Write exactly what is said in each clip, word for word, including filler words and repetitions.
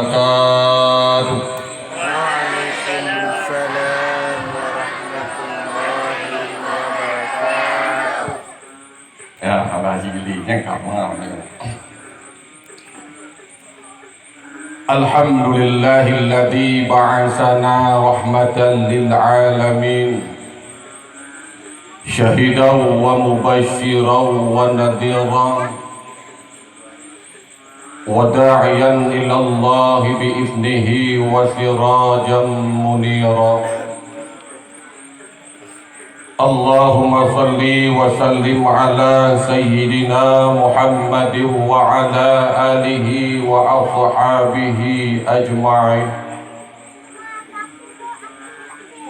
wabarakatuh. Waalaikumsalam warahmatullahi wabarakatuh. Ya, Abah Haji Gili, nyang ka mengamal. Alhamdulillahilladzi ba'atsana rahmatan lil alamin. Syahidan wa mubasysyiran wa nadhira. Wa da'iyan ilallahi bi idznihi wa sirajan munira. Allahumma shalli wa sallim ala sayyidina Muhammadin wa ala alihi wa ashabihi ajma'in.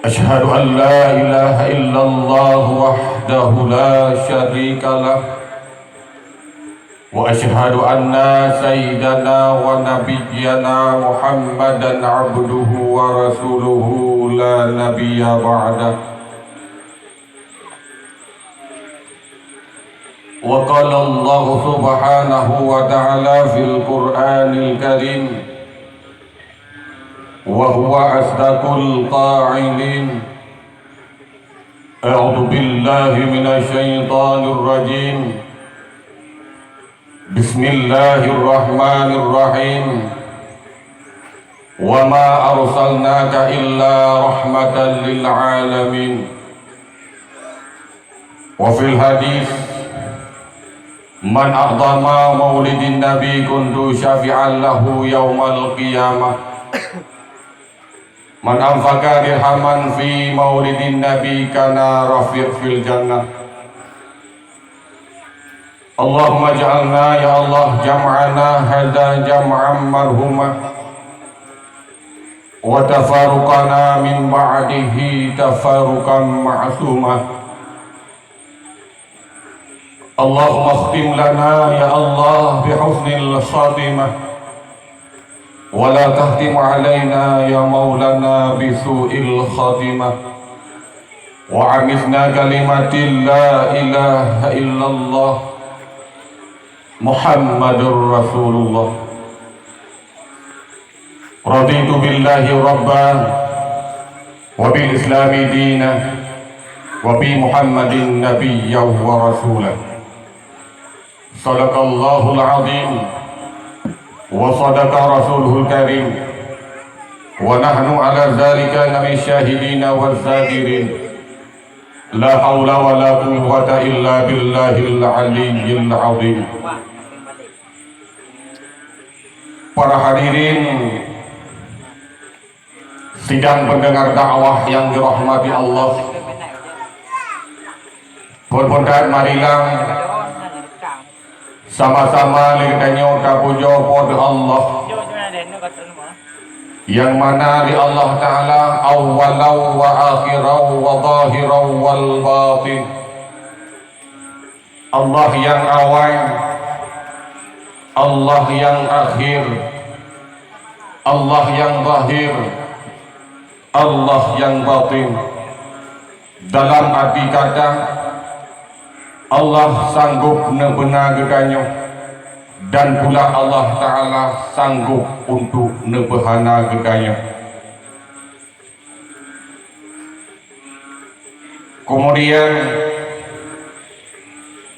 Asyhadu an la ilaha illallah wahdahu la syarika lah. Wa asyhadu anna sayyidana wa nabiyyana Muhammadan abduhu wa rasuluhu la nabiyya ba'dah. Wa qala Allahu subhanahu wa ta'ala fil Qur'anil Karim, wa huwa asdaqul qa'ilin. A'udzu billahi minasy syaithanir rajim. Bismillahirrahmanirrahim. Wa ma arsalnaka illa rahmatan lil alamin. Wa fil hadis, man a'dhama maulidin nabi kuntu syafi'an lahu yaumal qiyamah. Man anfaqa dirhaman fi maulidin nabi kana rafiq fil jannah. Allahumma ja'alna ya Allah jam'ana hadza jam'an marhuma wa tafarruqana min ba'dihi tafarruqan ma'suma. Allahumma khtim lana ya Allah bi husnil khatimah. Wa la tahtim alaina ya maulana bi su'il khatimah. Wa amitna kalimatil la ilaha illallah Muhammadur Rasulullah. Raditu billahi rabba wa bil islami dina wa bi Muhammadin nabiyya wa rasula. Sadaqallahul azim wa sadaqa rasuluhul karim wa nahnu ala dzalika minasy syahidina waz zakirin. La haula wa la quwwata illa billahil aliyyil azim. Para hadirin sidang pendengar dakwah yang dirahmati Allah. Phon-phon that marilah sama-sama lé geutanyoe tapujoe Po teu Allah, nyang mana lé Allah Taala awwalan wa akhiran wa zahiran wal batin. Allah nyang awai, Allah nyang akhir, Allah nyang zahir, Allah nyang batin. Dalam arti kata, Allah sanggob neubeuna geutanyoe, dan pula Allah Taala sanggob untuk neubeuhana geutanyoe. Kemudian,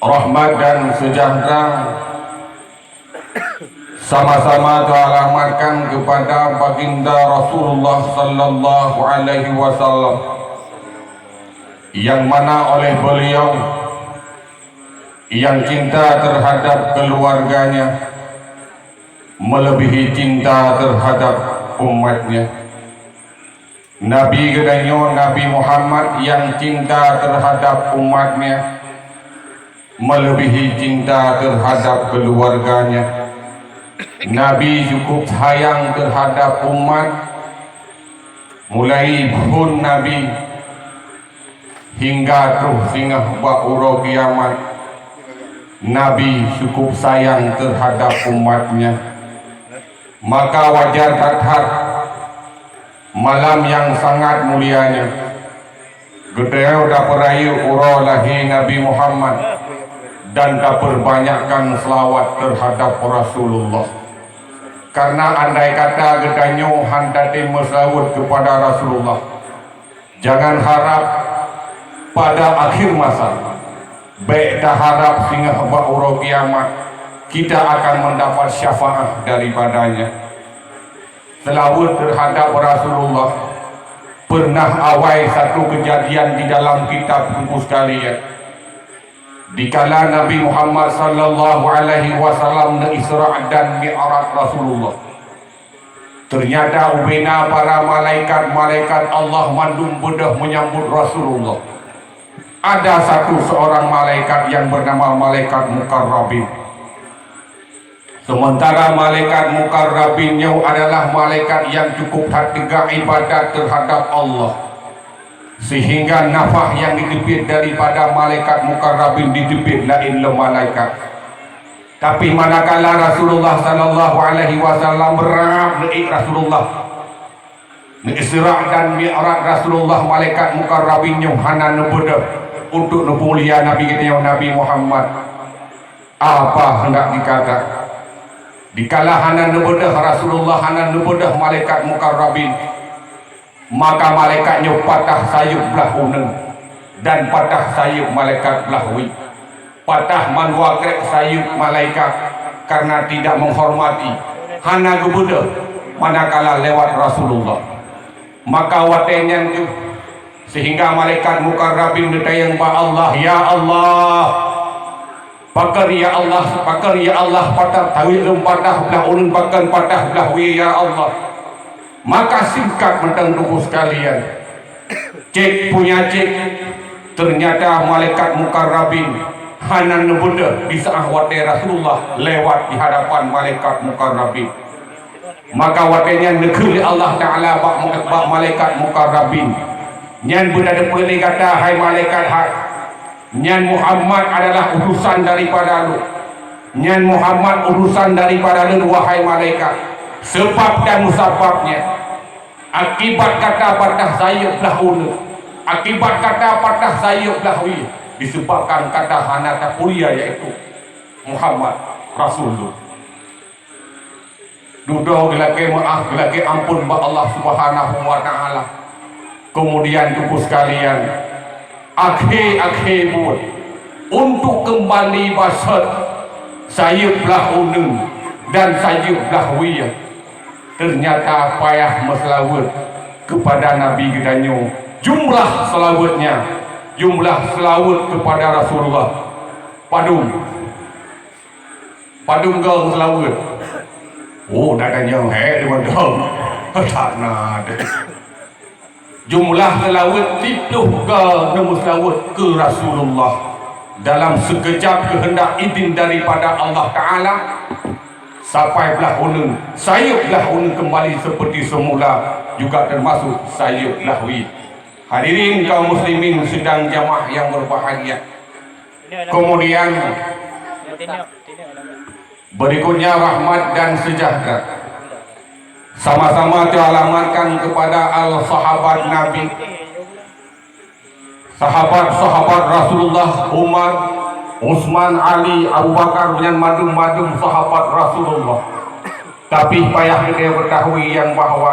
rahmat dan sejahtera sama-sama teralamatkan kepada Baginda Rasulullah sallallahu alaihi wasallam, yang mana oleh beliau yang cinta terhadap keluarganya melebihi cinta terhadap umatnya. Nabi geutanyoe Nabi Muhammad nyang cinta terhadap umatnya melebihi cinta terhadap keluarganya. Nabi cukup sayang terhadap umat, mulai phon Nabi hingga troh singoh bak uroe kiamat. Nabi cukup sayang terhadap umatnya. Maka wajar that-that malam nyang sangat mulia nyoe, geutanyoe tapeurayeuk uroe lahé Nabi Muhammad dan tapeubanyakkan seulaweuet terhadap Rasulullah. Karena andai kata geutanyoe hana tatem meuseulaweuet keupada Rasulullah, jangan harap pada akhir masa, bék taharap singoh bak uroe kiamat kita akan mendapat syafaat daripadanya. Seulaweuet teuhadab Rasulullah pernah awai satu keujadian di dalam kitab Teungku sekalian. Dikala Nabi Muhammad sallallahu alaihi wasallam neu-Isra dan Mi'raj Rasulullah, ternyata ubena para malaikat-malaikat Allah mandum beudôh menyambut Rasulullah. Ada satu seorang malaikat yang bernama malaikat Mukarrabin. Sementara malaikat Mukarrabin nyoe adalah malaikat yang cukup that teuga ibadat teuhadab Allah, sehingga nafah yang jiteubiet daripada malaikat Mukarrabin jiteubiet laén lom malaikat. Tapi manakala Rasulullah sallallahu alaihi wasallam rab neuék Rasulullah, neu-Isra dan Mi'raj Rasulullah, malaikat Mukarrabin nyoe hana neubeudôh untuk neumulia Nabi geutanyoe Nabi Muhammad. Apa hendak dikata? Dikala hana neubeudôh Rasulullah, hana neubeudôh malaikat Mukarrabin, maka malaikat nyoe patah sayeuep blah uneuen dan patah sayeuep malaikat blah wie. Patah mandua krek sayeuep malaikat karena tidak menghormati, hana geubeudôh manakala lewat Rasulullah. Maka watée nyan kheueh sehingga malaikat Mukarrabin geutanyong bak Allah, "Ya Allah, pakon ya Allah, pakon ya Allah patah sayeuep lôn, patah blah uneuen, pakon patah blah wie ya Allah?" Maka singkat mantong Teungku sekalian, cék punya cék, ternyata malaikat Mukarrabin hana neubeudôh di saat watée Rasulullah lewat di hadapan malaikat Mukarrabin. Maka watée nyan neukheun lé Allah Taala bak, bak malaikat Mukarrabin, "Nyan beuna teupeue lé gata hai malaikat hai. Nyan Muhammad adalah utusan daripada lôn. Nyan Muhammad utusan daripada lôn, wahai malaikat. Seubab dan musababnya, akibat kata patah sayeuep blah uneuen, akibat kata patah sayeuep blah wie, disebabkan kata hana tapulia, yaitu Muhammad Rasul lôn." Dudoe geulakée meuáh, geulakée amphon bak Allah Subhanahu wa Taala. Kemudian Teungku sekalian, akhé-akhé buet untuk keumbali basot sayeuep blah uneuen dan sayeuep blah wie, ternyata payah meuseulaweuet keupada Nabi geutanyoe. Jumlah seulaweuetnya, jumlah seulaweuet keupada Rasulullah, padum? Padum goe meuseulaweuet? Oh, na tanyong hék di mantong. That na deh. Jumlah seulaweuet siploh goe neumeuseulaweuet keu Rasulullah. Dalam seukeujab keuheundak idin daripada Allah Taala, sapai blah uneuen, sayeuep blah uneuen keumbali seperti semula, juga teumasuk sayeuep blah wie. Hadirin kaum muslimin sidang jamaah yang berbahagia. Kemudian, berikutnya rahmat dan sejahtera sama-sama teralamatkan kepada al-sahabat Nabi, sahabat-sahabat Rasulullah, Umar, Utsman, Ali, Abu Bakar, dan madum-madum sahabat Rasulullah. Tapi payah geutanyoe ketahui nyang bahwa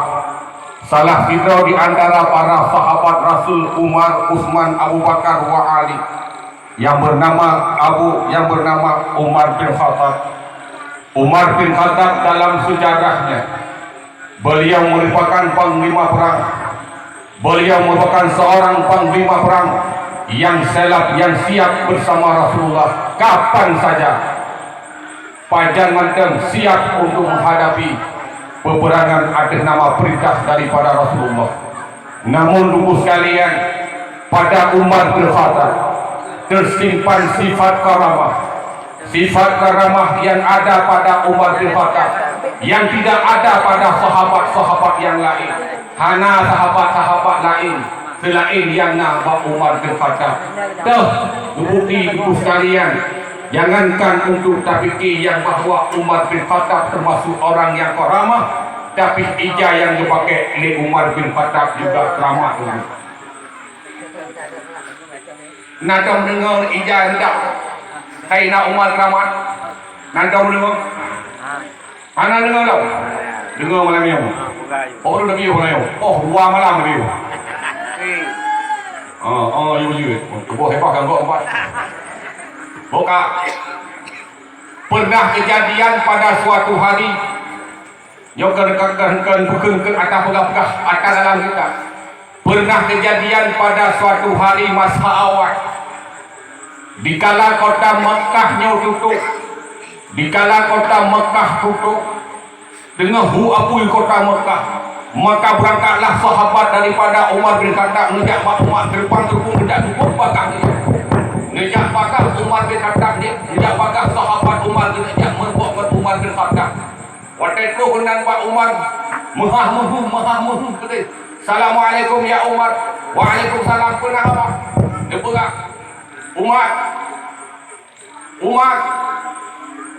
salah sidroe di antara para sahabat Rasul, Umar, Utsman, Abu Bakar, wa Ali, yang bernama Abu, yang bernama Umar bin Khattab. Umar bin Khattab dalam sejarahnya, beliau merupakan panglima perang. Beliau merupakan seorang panglima perang yang selap, yang siap bersama Rasulullah kapan saja. Pajan mantong siap untuk menghadapi peperangan atas nama perintah daripada Rasulullah. Namun, Teungku sekalian, pada Umar bin Khattab tersimpan sifat karamah. Sifat karamah yang ada pada Umar bin Khattab yang tidak ada pada sahabat-sahabat yang lain. Hana sahabat-sahabat lain selain nyang na bak Umar bin Khattab. Toh, teubukti Teungku sekalian, jangankan untuk tapike nyang bahwa Umar bin Khattab termasuk orang yang karamah, tapi ija nyang geupakék lé Umar bin Khattab juga karamah. Na tom deungoe ija heudak Saidina Umar karamah? Na tom deungoe? Hana deungoe lom. Deungoe malam nyoe. Oh, udah biu malam nyoe. Oh, dua malam biu. Oh, oh, yuk, yuk. Tuboh hebat kan kok empat. Buka. Pernah kejadian pada suatu hari, nyoe keu, keu, keu, keu, keu, keu ata peugah-peugah, ata dalam kitab. Pernah kejadian pada suatu hari masa awal, dikala kota Mekah nyoe tutup, dikala kota Mekah tutup, teungoh hu apui kota Mekah, maka beurangkatlah sahabat daripada Umar bin Khattab neujak bak umat geureumpang geupeubuet, neujak tutup bagaih nyan. Neujak bagaih Umar bin Khattab nyan, neujak bagaih sahabat Umar, neujak meurumpok ngon Umar bin Khattab. Watèe troh keunan bak Umar, meuhah meuheuh, meuhah meuheuh keudéh. "Assalamualaikum ya Umar." "Waalaikumsalam, peue na haba?" Neupeugah, "Umar, Umar,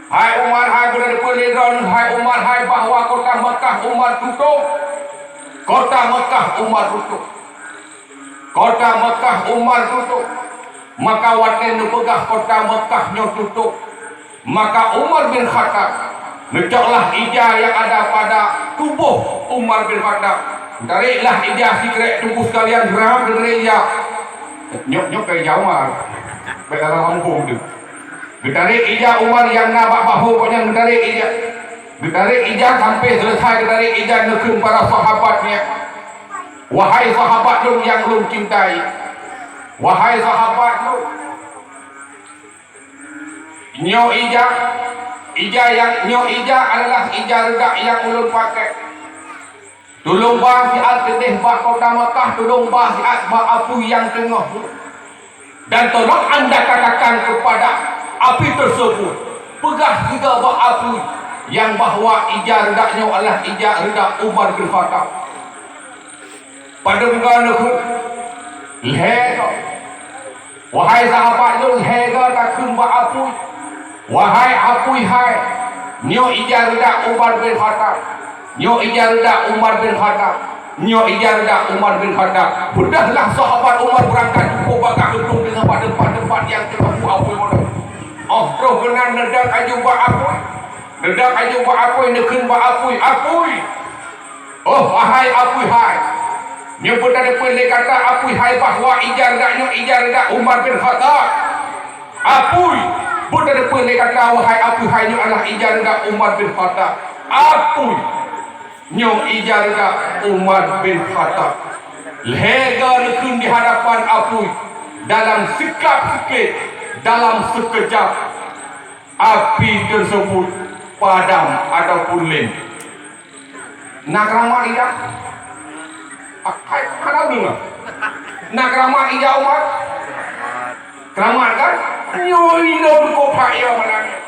hai Umar, hai beuna teupeue lé droeneuh, hai Umar, hai bahwa kota Mekah Umar tutup. Kota Mekah Umar tutup." Kota Mekah Umar tutup. Maka watèe neupeugah kota Mekah nyoe tutup, maka Umar bin Khattab neucoklah ija nyang ada pada tuboh Umar bin Khattab. Neutariklah ija sikrek teungku sekalian, ram neutarek ija. Nyoe, nyoe keu ija Umar. Bèk salah sambông tu. Geutarek ija Umar nyang na bak bahô gobnyan, geutarek ija. Geutarek ija sampai selesai geutarek ija, neukheun para sahabat nyan, "Wahai sahabat lôn nyang lôn cintai, wahai sahabat lôn, nyoe ija, ija nyang, nyoe ija adalah ija reudak nyang ulôn pakèk. Tulông ba siat keudéh bak kota Mekah, tulông ba siat bak apui nyang teungoh hu. Dan tolong anda katakan kepada api tersebut, peugah juga bak apui nyang bahwa ija reudak nyoe adalah ija reudak Umar bin Khattab." Padum goe neuhu, lhèe goe. Wahai sahabat lôn, lhèe goe takheun bak apui, "Wahai apui hai, nyoe ija reudak Umar bin Khattab. Nyoe ija reudak Umar bin Khattab. Nyoe ija reudak Umar bin Khattab." Beudahlah sahabat Umar beurangkat tuboh bagaih geutôp deungon bak teumpat-teumpat nyang teungoh hu apui moto. Óh troh keunan neudong aju bak apui. Neudong aju bak apui, neukheun bak apui, "Apui! Oh, wahai apui hai! Nyoe beuteupeue lé gata apui hai bahwa ija reudak nyoe ija reudak Umar bin Khattab. Apui! Beuteupeue lé gata, wahai apui hai, nyoe adalah ija reudak Umar bin Khattab. Apui! Nyoe ija reudak Umar bin Khattab." Lhèe goe neukheun di hadapan apui, dalam sikap sikét, dalam seukeujab, api teusebut padam ataupun lén. Na keuramat ija? Akai hana deungoe. Na keuramat ija Umar? Keuramat kan? Nyoe ilôn kok that ya malam nyoe.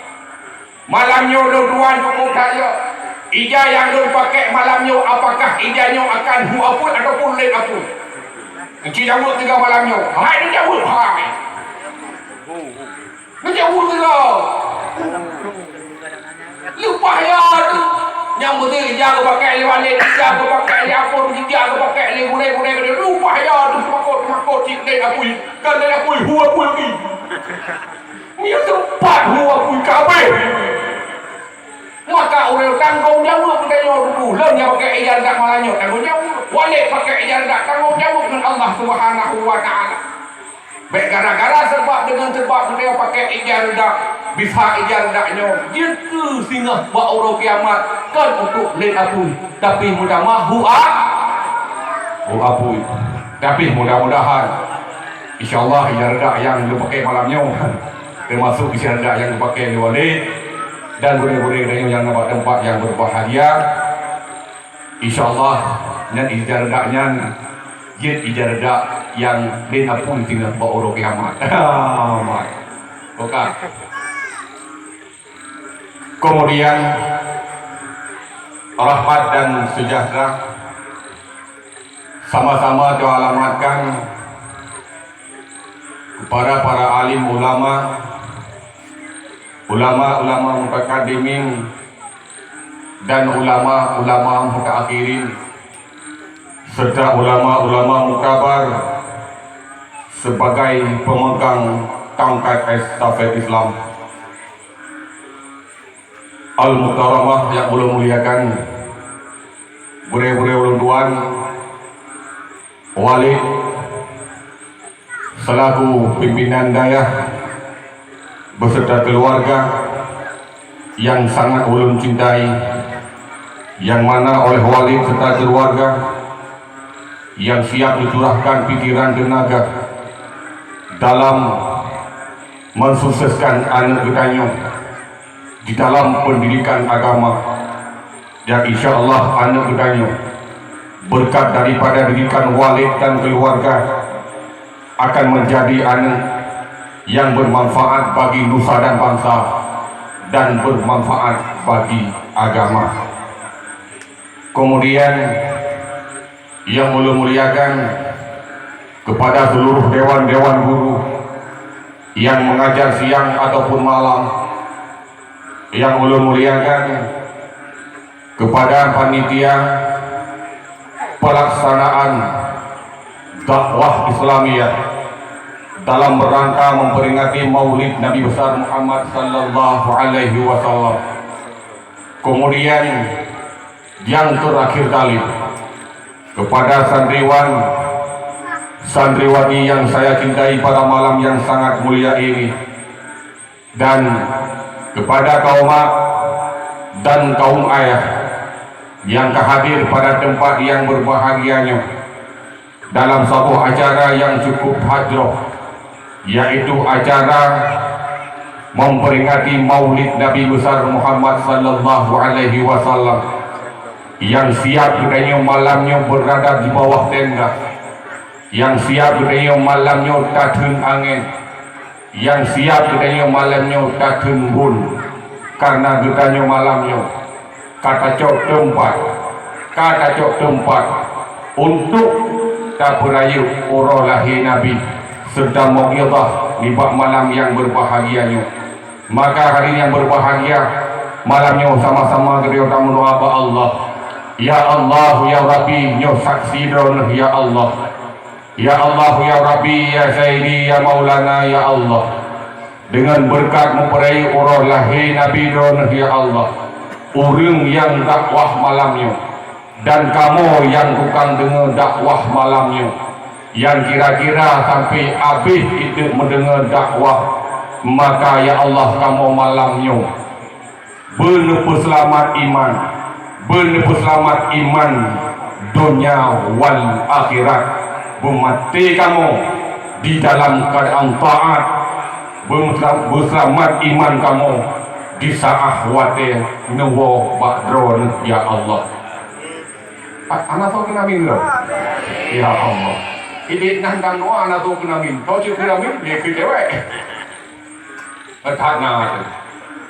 Malam nyoe lôn tuan kok that ya. Ija nyang lôn pakèk malam nyoe, apakah ija nyoe akan hu apui ataupun lén apui? Enci jaweueb tiga malam nyoe. Hai, neujaweueb, hai. Neujaweueb tiga. Leupah ya tu. Nyang beutôi ija geupakèk lé Walid, ija geupakèk lé Apon, ija geupakèk lé gurèe-gurèe geude. Leupah ya tu, makot-makot cit lé apui. Kan lé apui, hu apui lagi. Nyoe teumpat hu apui kabeh. Maka ureueng tanggong jaweueb geutanyoe tuboh. Lôn nyang pakèk ija reudak malam nyoe tanggong jaweueb. Walid pakèk ija reudak tanggong jaweueb ngon Allah Subhanahu wa Ta'ala. Bèk gara-gara sabab deungon sabab geutanyoe pakèk ija reudak, bisa ija reudak nyoe jeuet keu singoh bak uroe kiamat kon untuk lén apui, tapi meutamah hu a-, hu apui. Tapi mudah-mudahan, insyaallah, ija reudak nyang geupakèk malam nyoe, teumasuk ija reudak nyang geupakèk lé Walid dan gurèe-gurèe geutanyoe nyang na bak teumpat nyang beubahgia. Insyaallah, nyan ija reudak nyan jeuet ija reudak nyang lén apui singoh bak uroe kiamat. Aman. Buka. Kemudian, rahmat dan sejahtera sama-sama taalamatkan kepada para alim ulama, ulama-ulama mutakadimin dan ulama-ulama mutaakhirin, serta ulama-ulama muktabar sebagai pemegang tongkat estafet Islam. Al-Muhtaramah yang ulôn muliakan, gurée-gurée ulôn tuan, Walid selaku pimpinan dayah beserta keluarga yang sangat ulôn cintai, yang mana oleh Walid serta keluarga yang siap mencurahkan pikiran tenaga dalam mensukseskan aneuk geutanyoe di dalam pendidikan agama, dan insya Allah aneuk geutanyoe, berkat daripada didikan Walid dan keluarga, akan menjadi aneuk yang bermanfaat bagi nusa dan bangsa dan bermanfaat bagi agama. Kemudian, yang ulôn muliakan kepada seluruh dewan-dewan guru yang mengajar siang ataupun malam, yang ulôn muliakan kepada panitia pelaksanaan dakwah Islamiyah dalam rangka memperingati Maulid Nabi Besar Muhammad sallallahu alaihi wasallam. Kemudian, yang terakhir kali, kepada santriwan, santriwati yang saya cintai pada malam yang sangat mulia ini, dan kepada kaum mak dan kaum ayah yang ka hadir pada tempat yang berbahagia nyoe dalam saboh acara yang cukup hadroh, yaitu acara memperingati Maulid Nabi Besar Muhammad sallallahu alaihi wasallam, yang siap geutanyoe malam nyoe berada di bawah tenda, yang siap geutanyoe malam nyoe tatheun angén, yang siap geutanyoe malam nyoe tatheun bun, karena geutanyoe malam nyoe ka tacok teumpat, ka tacok teumpat untuk tapeurayeuk uroe lahé Nabi serta mau'izah nibak malam nyang berbahagia nyoe. Maka hadirin yang berbahagia, malam nyoe sama-sama geutanyoe tameudoa bak Allah. Ya Allah, ya Rabbi, nyoe saksi droeneuh, ya Allah. Ya Allah, ya Rabbi, ya Sayyidi, ya Maulana, ya Allah. Dengan berkat meupeurayeuk uroe lahé Nabi droeneuh, ya Allah, ureuëng nyang dakwah malam nyoe dan kamoe nyang tukang deungoe dakwah malam nyoe, nyang kira-kira sampai abéh itu meudeungoe dakwah, maka, ya Allah, kamoe malam nyoe beuneupeuseulamat iman, beuneupeuseulamat iman donya wal akhirat, beumaté kamoe di dalam keuadaan taat, beuseulamat iman kamoe di saat watée neuwoe bak Droeneuh, ya Allah. Hana soe keunamin lom? Ya Allah. Idéh nan dang noe hana soe keunamin. Soe cit keunamin? Ya keu cewek. That na teuh.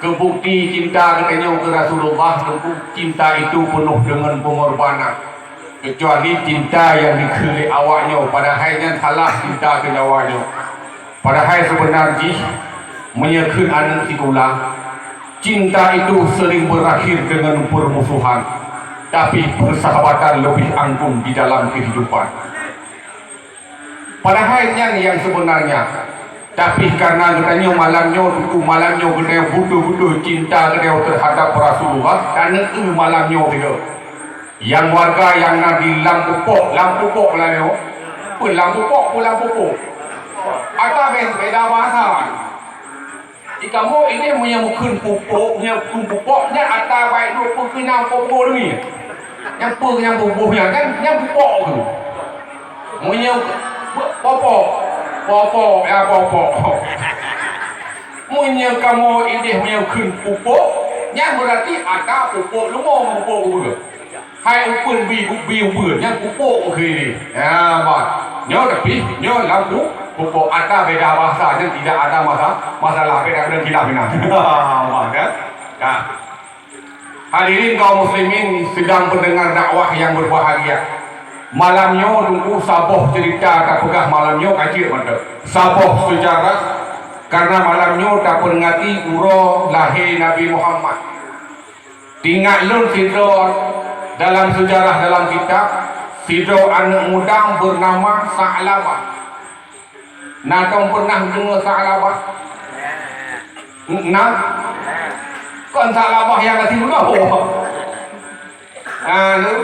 Keubukti cinta geutanyoe keu Rasulullah, teungku, cinta itu penuh dengan pengorbanan. Kecuali cinta nyang dikheun lé awak nyoe, padahai nyan salah cinta keu nyawa nyoe. Padahai seubeuna jih, meunyoe kheun aneuk sikula, cinta itu sering berakhir dengan permusuhan, tapi persahabatan lebih anggun di dalam kehidupan. Padahai nyan nyang seubeunarnya. Tapi karena geutanyoe malam nyoe, teungku, malam nyoe geutanyoe beutôi-beutôi cinta geutanyoe teuhadap Rasulullah, dan neu malam nyoe sigoe. Nyang warga nyang na di Lampupok, Lampupok lah nyoe. Peue Lampupok, peue Lampupok. Ata be-, beda bahasa. Di kamoe ini meunyoe mukheun pupok, meunyoe mukheun pupok, nyan ata baik dua peukeunang popo ni. Nyang peu nyang bubuh nyan kan, nyang pupok tu. Meunyoe popok, popok, ya popok. Meunyoe kamoe idéh meunyoe kheun pupok, nyan berarti ata pupok leumo pupok geupeugah. Hai upeuen bi, bi upeuen, nyan pupok meukhé. Ya, bah. Nyoe tapi, nyoe lam pu-, pupok ata beda bahasa, nyan tidak ada masa-, masalah, beda dengan khilaf inan. Bah, kan? Nah. Hadirin kaum muslimin sidang pendengar dakwah yang berbahagia. Malam nyoe teungku saboh cerita tapeugah malam nyoe ka jeuet mantong. Saboh sejarah karena malam nyoe taperingati uroe lahé Nabi Muhammad. Tingat lôn sidroe dalam sejarah dalam kitab, sidroe aneuk muda bernama Sa'labah. Na tom pernah deungoe Sa'labah? Na? Kon Sa'labah nyang ka sibunoe. Anu,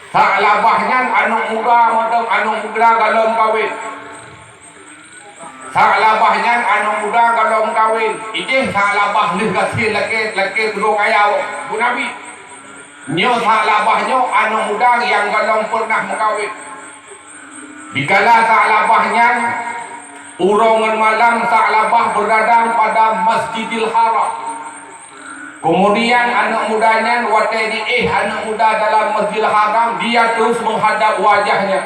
Sa'labah nyan aneuk muda mantong, aneuk muda golom kawén. Sa'labah nyan aneuk muda golom kawén. Idéh Sa'labah lheueh gasien lakée, lakée keudroe kaya bu Nabi. Nyoe Sa'labah nyoe aneuk muda nyang golom peureunah meukawén. Dikala Sa'labah nyan, uroe ngon malam Sa'labah beurada pada Masjidil Haram. Keumudian aneuk muda nyan watée jiéh aneuk muda dalam Masjidil Haram, dia terus meuhadab wajahnya.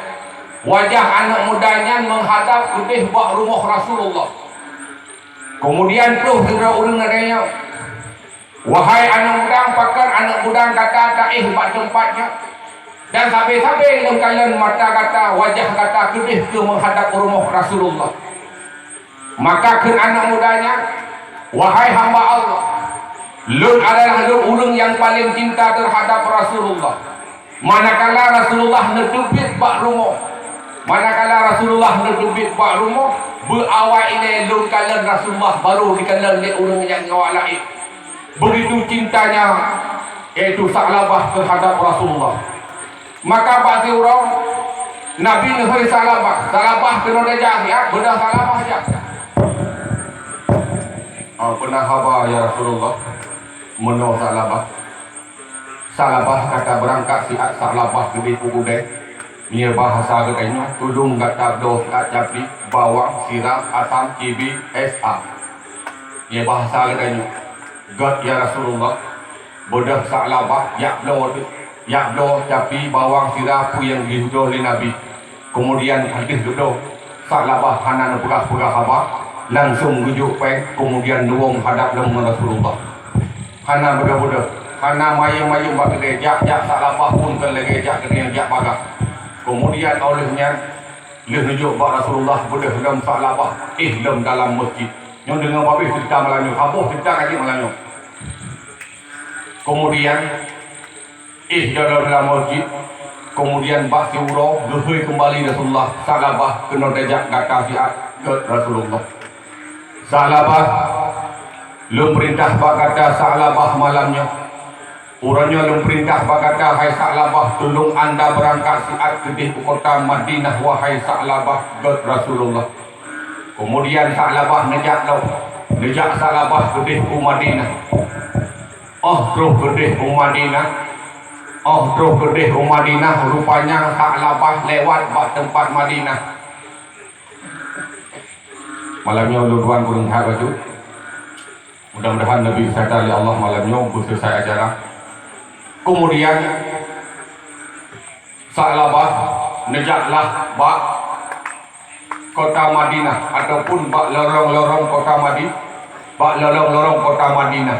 Wajah aneuk muda nyan meuhadab keudéh bak rumoh Rasulullah. Keumudian troh sidroe ureuëng nyan, "Wahai aneuk muda, pakon aneuk muda gata taéh bak teumpat nyoe?" Dan sabe-sabe lôn kalon mata gata, wajah gata keudéh keu meuhadab rumoh Rasulullah. Maka kheun aneuk muda nyan, "Wahai hamba Allah, lôn adalah lôn ureuëng nyang paleng cinta teuhadab Rasulullah. Manakala Rasulullah neuteubiet bak rumoh, manakala Rasulullah neuteubiet bak rumoh, beu awai ilée lôn kalon Rasulullah, barô jikalon lé ureuëng nyang awak laén." Begitu cintanya, yaitu Sa'labah teuhadab Rasulullah. Maka bak siuroe, Nabi neuhôi Sa'labah, Sa'labah keunoe tajak siat, beudôh Sa'labah jak. "Ah, peue na haba, ya Rasulullah?" meunoe Sa'labah. Sa'labah gata beurangkat siat Sa'labah keudéh u keudée. Meunyoe bahasa geutanyoe, tulông gata bloe siat capi, bawang, sira, asam, cibi, es, a. Meunyoe bahasa geutanyoe, "Gét, ya Rasulullah, beudôh Sa'labah, jak bloe, jak bloe capi, bawang, sira, peue nyang geuyue lé Nabi." Keumudian hadeuh dudoe, Sa'labah hana neupeugah-peugah haba, langsong geujok péng, keumudian neuwoe meuhadab lom ngon Rasulullah. Hana beudôh-beudôh, hana mayém-mayém bak keudée, jak-jak Sa'labah phon keu lagée jak keudée jak bagah. Keumudian óh lheueh nyan, lheueh neujok bak Rasulullah, beudôh lom Sa'labah, éh lom dalam meuseujid. Nyoe deungoe babah ceurita malam nyoe, saboh ceurita ka jeuet malam nyoe. Keumudian, éh dalam, dalam meuseujid, keumudian bak siuroe geuhôi keumbali Rasulullah, "Sa'labah, keunoe tajak gata siat," gét Rasulullah. "Sa'labah, lôn peurintah bak gata Sa'labah malam nyoe. Uroe nyoe lôn peurintah bak gata, hai Sa'labah, tulông anda beurangkat siat keudéh u kota Madinah, wahai Sa'labah," gét Rasulullah. Keumudian Sa'labah neujak lom, neujak Sa'labah keudéh u Madinah. Óh troh keudéh u Madinah, óh troh keudéh u Madinah, rupanya Sa'labah lewat bak teumpat Madinah. Malam nyoe ulôn tuan kureueng that bacut. Mudah-mudahan neubi geuseutôt lé Allah malam nyoe beuseuleusai acara. Keumudian, Sa'labah neujak lah bak kota Madinah ataupun bak lorong-lorong kota Madi-, bak lorong-lorong kota Madinah.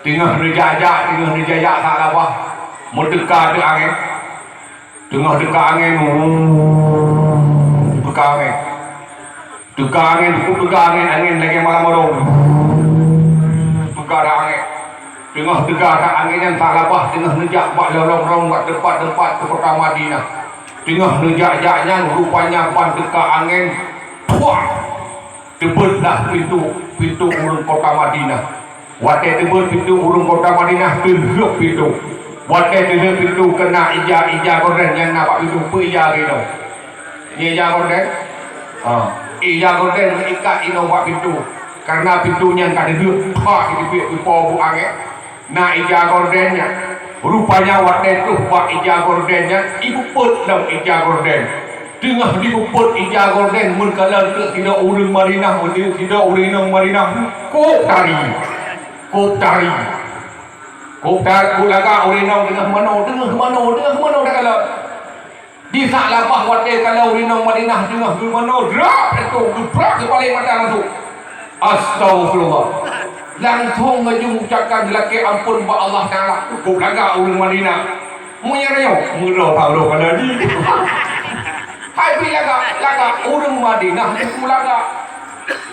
Teungoh neujak-jak, teungoh neujak-jak Sa'labah, meuteuka teuk angén. Teungoh teuka angén, teuka angén. Teuka angén, teuka angén, angén lagée malam barô. Teuka that angén. Teungoh teuka that angén nyan Sa'labah teungoh neujak bak lorong-lorong bak teumpat-teumpat u kota Madinah. Teungoh neujak-jak nyan rupanya ban teuka angén, puah! Teubeuet lah pintoe, pintoe ureuëng kota Madinah. Watée teubeuet pintoe ureuëng kota Madinah, teulheueh pintoe. Watée teulheueh pintoe, keunan ija-ija gorden nyang na bak pintoe, peue ija geuh nyoe? Nyoe ija gorden? Ha. Ija gorden meuikat inoe bak pintoe. Kareuna pintoe nyan ka teulheueh, pah, jiteubiet beupo buet angén. Na ija gorden nyan. Rupanya watée troh bak ija gorden nyan, jipeupeuet lom ija gorden. Teungoh jipeupeuet ija gorden, meukalon teuk sidroe ureuëng Madinah, sidroe ureuëng inong Madinah, kôb tari. Kôb tari. Kôb ta-, kôb lagak ureuëng inong teungoh manoe, teungoh manoe, teungoh manoe takalon. Di Sa'labah watée kalon ureuëng inong Madinah teungoh geumanoe, drak, itu geubrak keu paleng mata langsung. Astaghfirullah. Langsung geujeuet mengucapkan geulakée amphon bak Allah Taala. Kôb lagak ureuëng Madinah. Meunyoe nyoe, meulo tahu pada jih. Hai pi lagak, lagak ureuëng Madinah itu lagak.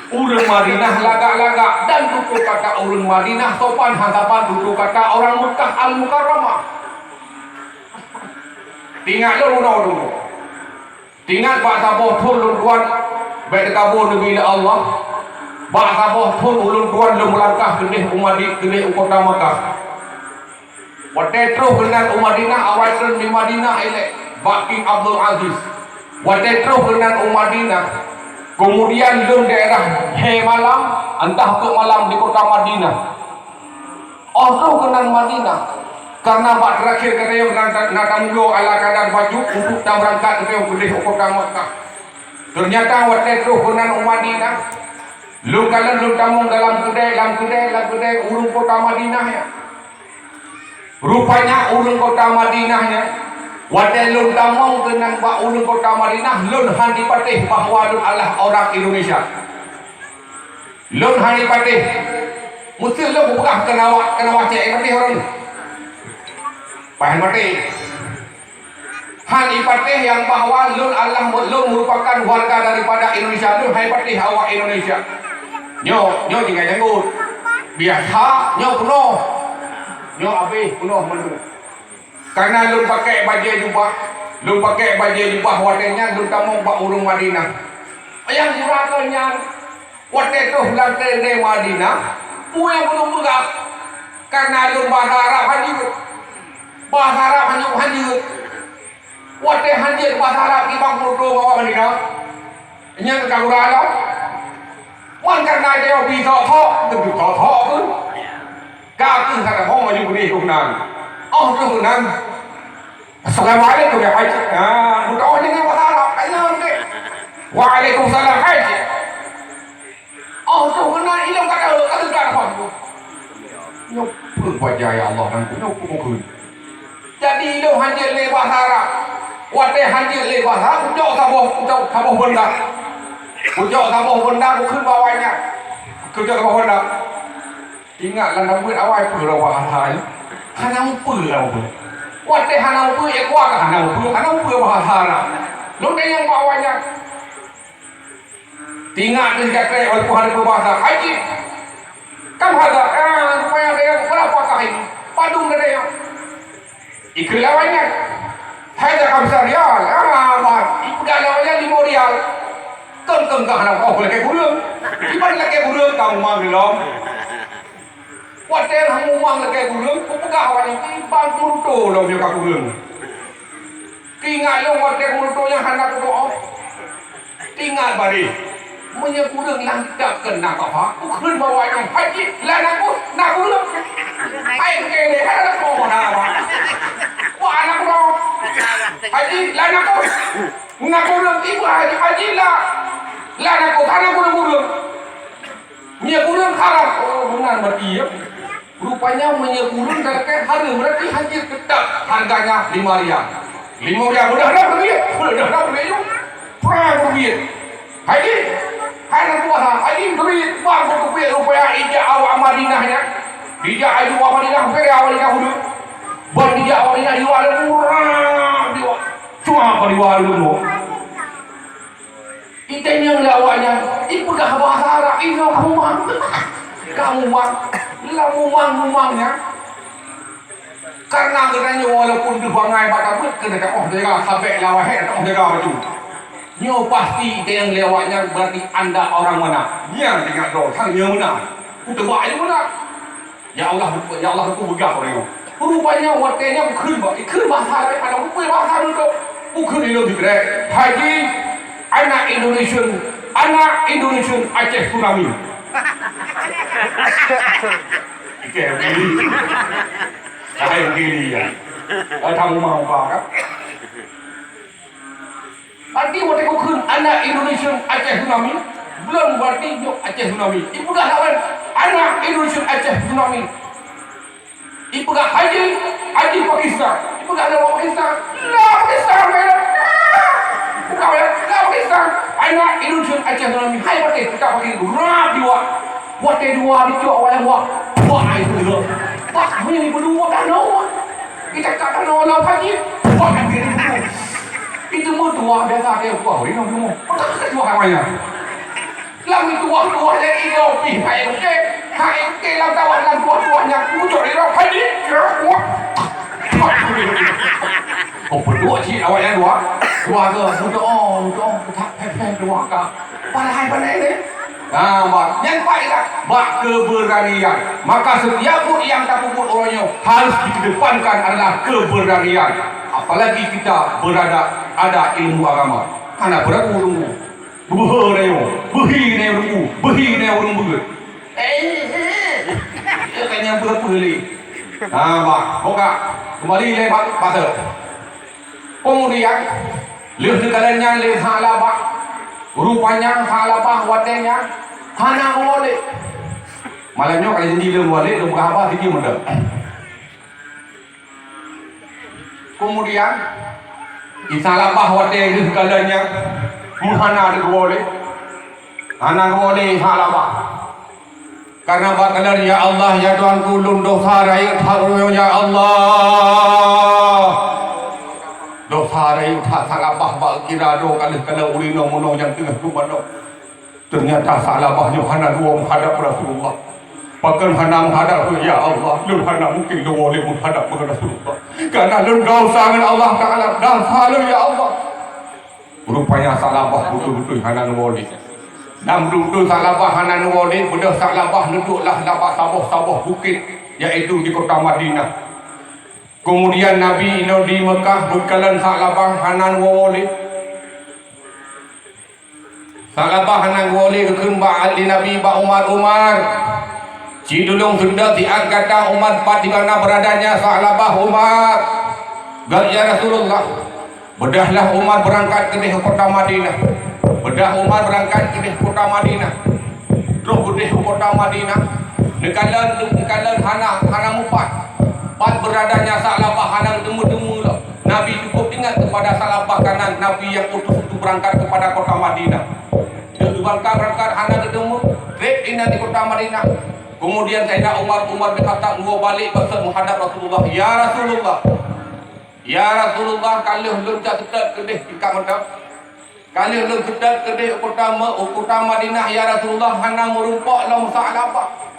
Ureuëng Madinah lagak-lagak dan tutoe kata ureuëng Madinah sopan hana saban tutoe kata orang Mekah Al-Mukarramah. Ingat lôn unoe dulu. Ingat bak saboh thon lôn buet, bék teukaboe neubi lé Allah. Bak saboh thon ulôn tuan lôn meulangkah keudeh u Madi-, keudeh u kota Makkah. Watée troh keunan u Madinah, awai treun di Madinah ilée bak King Abdul Aziz. Watée troh keunan u Madinah, keumudian lôn daerah lhée malam, entah peuet malam di kota Madinah. Óh troh keunan Madinah, kareuna bak teurakhier geutanyoe na, na tamulo ala kadar bacut untuk tabeurangkat geutanyoe keudeh u kota Makkah. Teunyata watée troh keunan u Madinah, lôn kalon lôn tamong dalam keudée, lam keudée, lam keudée ureuëng kota Madinah nyan. Rupanya ureuëng kota Madinah nyan, watée lôn tamong keunan bak ureuëng kota Madinah, lôn hana jipatéh bahwa lôn adalah orang Indonesia. Lôn hana jipatéh. Meuseuh lôn peugah keunawa, keunawa cék patéh ureuëng. Paih maté. Hana jipatéh nyang bahwa lôn adalah, lôn merupakan warga daripada Indonesia, lôn hana jipatéh awak Indonesia. Nyoe, nyoe tinggai janggut. Biasa, nyoe peunoh. Nyoe abéh peunoh mandum. Kareuna lôn pakai bajée jubah, lôn pakai bajée jubah watée nyan lôn tamong bak ureuëng Madinah. Nyang gura keu nyan, watée troh lam keudée Madinah, peue nyang lôn peugah? Kareuna lôn bahasa Arab hanjeuet. Bahasa Arab hanjeuet, hanjeuet. Watée hanjeuet bahasa Arab, ibang peunoh bak Madinah. Nyan ka gura lom. Wan kareuna jaweueb thok-thok, teuntèe thok-thok kheueh. Ka kheueh hana ho maju beudeh keunan. Óh troh keunan. Assalamualaikum ya Haji. Ha, meudoa nyan bahasa Arab, ka nyan deh. Waalaikumsalam Haji. Óh troh keunan ilong ka tahu, ka teuka apa. Nyoe peue bajai ya Allah dan nyoe peue keu. Jadi ilong hanjeuet lé bahasa Arab. Watée hanjeuet lé bahasa, kucok saboh, kucok saboh benda. Kucok saboh benda, kukheun bak awak nyan. Kucok saboh benda. Ingat lam dapeuet awai peue lom bahasa nyoe. Hana mupeue lam peue. Watée hana mupeue, ék kuat hana mupeue, hana mupeue bahasa Arab. Lôn tanyong bak awak nyan. Tingat deuh jakrek walaupun hana peubahasa. Haji, kam hadza, ah, rupanya ada yang berapakah ini? Padum geutanyoe. Ikheun lé awak nyan. Hadza khamsa riyal. Ah, bah, ipeugah lé awak nyan limong rial. Kön-kön ka hana oh lakée kureueng. Iban lakée kureueng ka mumang lom. Watée hana mumang lakée kureueng, kupeugah awak nyan, "Iban kuruto lom nyoe ka kureueng." Keuingat lôn watée kuruto nyan hana kudoa. Ingat bareh, meunyoe kureueng lam kitab keu na kafa, kukheun bak awak nyan, "Haji, lam nakeuh na kureueng." Hai keu keuneuk, hai nakeuh na apa? Wah, aneuk droe. "Haji, lam nakeuh na kureueng." Tiba Haji, "Haji, lam, lam nakeuh hana kureueng-kureueng." Meunyoe kureueng haram, oh, meunan berarti ya. Rupanya meunyoe kureueng dan keu hareuem, berarti hanya tetap harganya lima rial. Lima rial, mudah dah beli, mudah dah beli yuk. Perang beli. Haji, hai nak puasa, haji beli, bang beli rupanya ijak awak Madinah nya. Ijak aju awak Madinah, beri awak Madinah dulu. Bang ijak awak Madinah di luar murah, di luar. Cuma apa di luar dulu? Itanyong lé awak nyan, ipeugah bahasa Arab, inoe ka mumang. Ka mumang, lam mumang-mumang nyan. Karena geutanyoe walaupun deuh bangai bak tabeuet, keuneuk taoh jaga, sabek lawah hek taoh jaga bacut. Nyoe pasti itanyong lé awak nyan, berarti anda orang mana? Nyan teuingat droe, sang nyoe meunan. Kuteubak nyoe meunan. Ya Allah, ya Allah, aku peugah orang nyoe. Rupanya watée nyan kheun ba, kheun bahasa laén, ada rupanya bahasa tu tu. Kheun ilong jeuet. Haji, anak Indonesian, anak Indonesian Aceh tsunami. Oke, begini. Hai begini ya. Ada mau apa kan? Arti watée kukheun anak Indonesian Aceh tsunami, belum berarti nyoe Aceh tsunami. Ipeugah lawan anak Indonesian Aceh tsunami. Ipeugah haji, haji Pakistan. Ipeugah lawan Pakistan. La Pakistan, la Pakistan. Anak Indonesian Aceh tsunami. Hai pakai kita pakai rap dua. Watée dua dicok awak yang wah. Wah itu dulu. Wah, ini berdua kan. Kita tak tahu lah haji. Wah, itu. Itu meutuah biasa dia buah, you know, you know. Petak ke tuah namanya? Lam tuah-tuah jadi ilo pih hai oke. Hai oke lam tawah lam tuah-tuah nyan kucok ilo haji. Kuah. Oh, berdua cik awak yang dua. Dua ke, mudah, oh, mudah, oh, tak, peh, peh, dua ke. Padahal pandai ni. Nah, bak nyan bak ilah, bak keberanian. Maka setiap buet yang tapeubuet uroe nyoe harus dikedepankan adalah keberanian. Apalagi kita berada, ada ilmu agama. Hana beuragu-ragu. Beuhe na nyoe, beuhi na nyoe, beuhi na nyoe ureueng beuet. Eh, eh, eh. Ka nyang peue-peue lé. Ha, bah, buka. Kembali lé bak, bak. Kemudian, lheueh neukalon nyan lé Sa'labah. Rupanya Sa'labah watée nyan hana meuwoe lé. Malam nyoe ka janji lé meuwoe lé, lôn peugah haba sijeuem mantong. Kemudian, Sa'labah watée lheueh kalon nyan meuhana geuwoe lé. Hana geuwoe lé Sa'labah. Karena bak kalon, "Ya Allah, ya Tuhanku, lôn dosa rayeuk that, ya Allah." Dosa rayeuk that Sa'labah bak kira droe ka lheueh kalon ureueng inong meunoe nyang teungoh duek manok. Ternyata Sa'labah nyoe hana geuwoe meuhadap Rasulullah. Pakon hana meuhadap, "Ya Allah, lôn hana mungken geuwoe lé meuhadap keu Rasulullah. Karena lôn dosa ngon Allah Taala, dosa lôn, ya Allah." Rupanya Sa'labah beutôi-beutôi hana neuwoe lé. Dan beutôi-beutôi Sa'labah hana neuwoe lé, beudôh Sa'labah neuduek lah bak saboh-saboh bukét, yaitu di kota Madinah. Kemudian Nabi inoe di Mekah beukalon Sa'labah hana neuwoe lé. Sa'labah hana geuwoe lé geukheun bak lé Nabi bak Umar, "Umar, ci tulông seudeh siat gata Umar, pat di mana beradanya Sa'labah Umar." "Gét, ya Rasulullah." Beudôhlah Umar beurangkat keudeh u kota Madinah. Beudôh Umar beurangkat keudeh u kota Madinah. Troh keudeh u kota Madinah, neukalon, neukalon hana, hana mupat. Pat beuradanya Sa'labah hana teumé-teumé lom. Nabi cukup ingat kepada Sa'labah kanan Nabi yang utus untuk berangkat kepada kota Madinah. Dia berangkat-berangkat hana teumé, trép inan di kota Madinah. Kemudian Saidina Umar, Umar bin Khattab, dua balik pasal menghadap Rasulullah. "Ya Rasulullah, ya Rasulullah, ka lheueh lôn jak seutôt keudeh tingkat mantong. Ka lheueh lôn seutôt keudeh u kota Ma-, u kota Madinah, ya Rasulullah, hana meurumpok lom Sa'labah."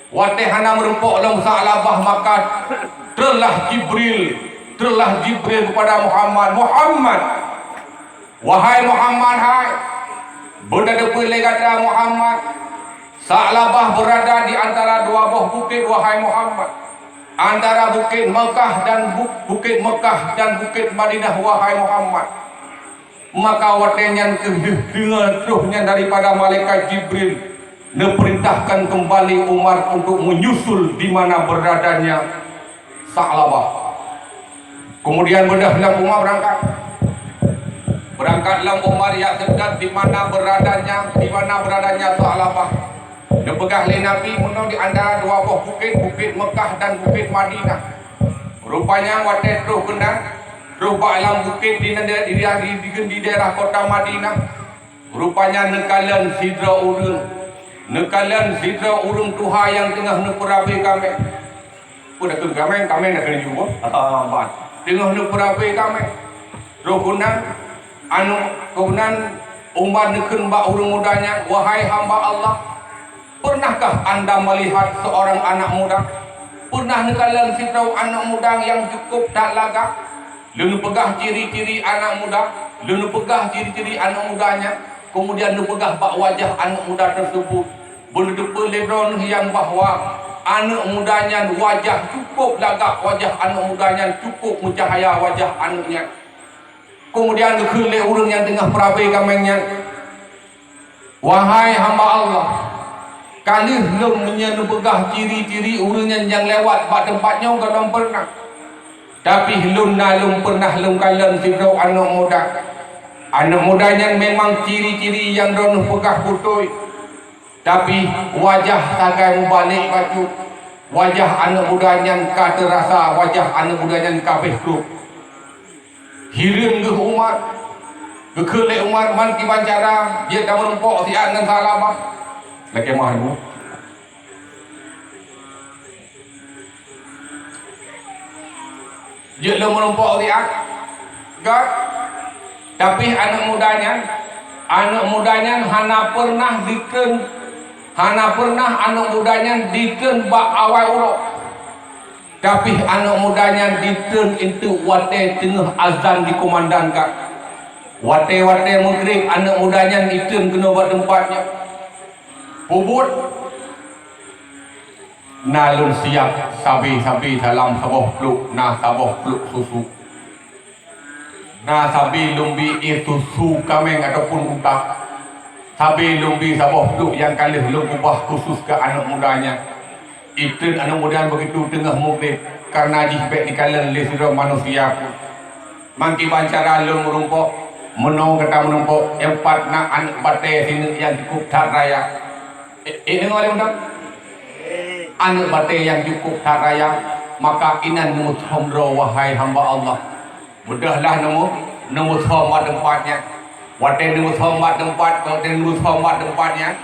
Watée hana meurumpok lom Sa'labah, maka trôhlah Jibril, trôhlah Jibril kepada Muhammad, "Muhammad, wahai Muhammad, hai, beuna teupeue lé gata Muhammad, Sa'labah beurada di antara dua boh bukét, wahai Muhammad, antara bukét Mekah dan bu-, bukét Mekah dan bukét Madinah, wahai Muhammad." Maka watée nyan keuh deungoe troh nyan daripada malaikat Jibril, neupeurintahkan keumbali Umar untuk menyusul di mana beuradanya Sa'labah. Kemudian beudôh lom Umar beurangkat. Beurangkat lom Umar jak seutôt di mana beuradanya, di mana beuradanya Sa'labah. Neupeugah lé Nabi meunoe di antara dua boh bukét, Bukét Mekah dan Bukét Madinah. Rupanya watée troh keunan, troh bak lam bukét di, di, di, di, di daerah kota Madinah, rupanya neukalon sidroe ureuëng, neukalon sidroe ureuëng tuha nyang teungoh neupeurabe kaméng. Peue takheun kaméng, kaméng takheun ju boh. Ah, ban. Teungoh neupeurabe kaméng. Troh keunan, anu, keunan Umar neukheun bak ureuëng muda nyan, "Wahai hamba Allah, pernahkah anda melihat seorang anak muda? Pernah neukalon sidroe aneuk muda nyang cukup that lagak?" Lôn peugah ciri-ciri aneuk muda, lôn peugah ciri-ciri aneuk muda nyan, kemudian lôn peugah bak wajah aneuk muda tersebut. Beuneuteupeu lé droeneuh nyang bahwa aneuk muda nyan wajah cukup lagak, wajah aneuk muda nyan cukup meucahya wajah aneuk nyan. Kemudian geukheun lé ureuëng nyang teungoh peurabe kaméng nyan, "Wahai hamba Allah, ka lheueh lôn meunyoe neupeugah ciri-ciri ureuëng nyan nyang lewat bak teumpat nyoe gohlom peureunah. Tapi lôn na lôn peureunah lôn kalon sidroe aneuk muda. Aneuk muda nyan memang ciri-ciri nyang droeneuh peugah beutôi. Tapi wajah sagai mubalek bacut. Wajah aneuk muda nyan ka teurasa, wajah aneuk muda nyan ka béh trok." Hireuen geuh Umar. Geukheun lé Umar, "Man kiban cara jeuet tameurumpok siat ngon Sa'labah?" Lakée meuh nyoe. Jeuet lôn meurumpok siat. Gét. Tapi aneuk muda nyan, aneuk muda nyan hana peureunah jitreun, hana peureunah aneuk muda nyan jitreun bak awai uroe. Tapi aneuk muda nyan jitreun eunteuk watée teungoh azan dikumandangkan. Watée-watée meugreb, aneuk muda nyan jitreun keunoe bak teumpat nyan. Peubuet, na lôn siab sabe-sabe dalam saboh pluek, na saboh pluek susu. Na sabe lôn bi ié susu kaméng ataupun unta. Sabe lôn bi saboh pluek nyang ka lheueh lôn keubah khusus keu aneuëk muda nyan. Itreun aneuëk muda nyan begitu teungoh mugreb, kareuna jih bék jikalon lé sidroe manusia pun. Mangkiban cara lôn meurumpok, meunoe gata meurumpok, nyang pat na aneuëk batée sineuk nyang cukup that raya. Eh, eh, deungoe lé mantong. Aneuëk batée nyang cukup that raya, maka inan neumeuthom droe, wahai hamba Allah. Beudôhlah neumeu-, neumeuthom bak teumpat nyan. Watée neumeuthom bak teumpat, watée neumeuthom bak teumpat nyan,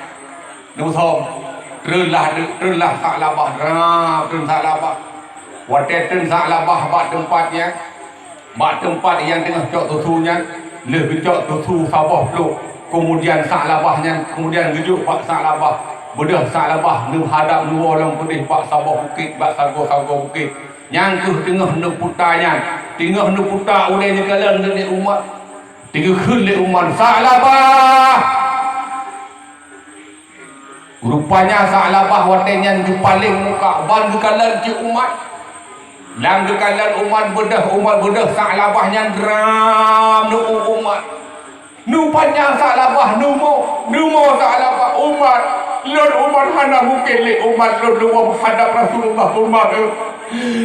neumeuthom. Treunlah, treunlah Sa'labah, treun Sa'labah. Watée treun Sa'labah bak teumpat nyan, bak teumpat nyang teungoh cok susu nyan, lheueh geucok susu saboh pluek. Keumudian Sa'labah nyan, keumudian geujok bak Sa'labah. Beudôh Sa'labah neuhadab neuwoe lom keudeh bak saboh bukét, bak sagoe-sagoe bukét. Nyang kheueh teungoh neuputa nyan, teungoh neuputa ulée neukalon lé umat. Teungoh kheun lé umat, "Sa'labah!" Rupanya Sa'labah watée nyan geupaleng muka ban geukalon cit umat. Lam geukalon umat beudôh, umat beudôh Sa'labah nyan dram neu'u umat. Neupanyang Sa'labah, neumo, neumo Sa'labah, umat. Lôn umat hana mungken lé umat lôn leuwoe meuhadab Rasulullah, umat, eh.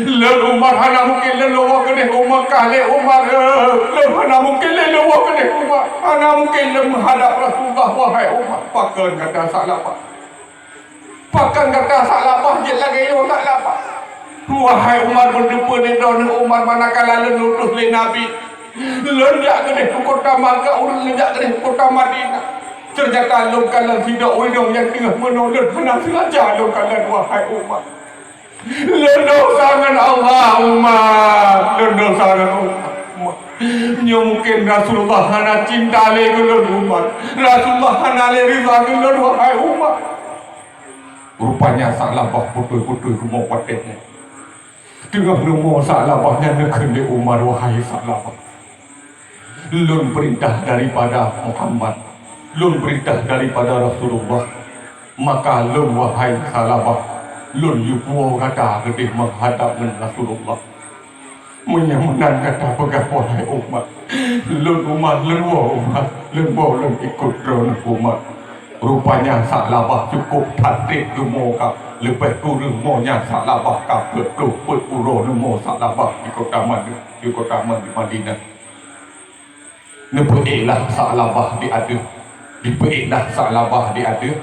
Lôn umat hana mungken lôn leuwoe keudeh u Makkah lé umat, eh. Lôn hana mungken lôn leuwoe keudeh umat. Hana mungken lôn meuhadab Rasulullah, wahai umat. Pakon gata Sa'labah? Pakon gata Sa'labah jeuet lagée nyoe Sa'labah? Wahai umat, beuteupeue lé droeneueh umat, manakala lôn utus lé Nabi, lôn jak keudeh u kota Makkah, ulôn jak keudeh u kota Madinah. Teunyata lôn kalon sidroe ureuëng nyang teungoh meunoe, lôn hana seungaja lôn kalon, wahai umat. Lôn desya ngon Allah, umat. Lôn desya ngon Allah, umat. Nyoe mungken Rasulullah hana cinta lé keu lôn, umat. Rasulullah hana lé ridha keu lôn, wahai umat. Rupanya Sa'labah beutôi-beutôi geumo patéh nyan. Teungoh neumo Sa'labah nyan neukheun lé Umar, "Wahai Sa'labah, lôn peurintah daripada Muhammad, lôn peurintah daripada Rasulullah, maka lôn, wahai Sa'labah, lôn yue puwoe gata keudeh meuhadab ngon Rasulullah." Meunyoe meunan gata peugah, wahai umat, lôn umat, lôn woe umat, lôn woe lôn ikot droeneueh umat. Rupanya Sa'labah cukôp that treb geumo ka, leubeh kureueng mo nyan Sa'labah ka peuet ploh peuet uroe neumo Sa'labah di kota Mad-, di kota Mad-, Madinah. Neupeuék lah Sa'labah di ateueh, dipeuék lah Sa'labah di ateueh,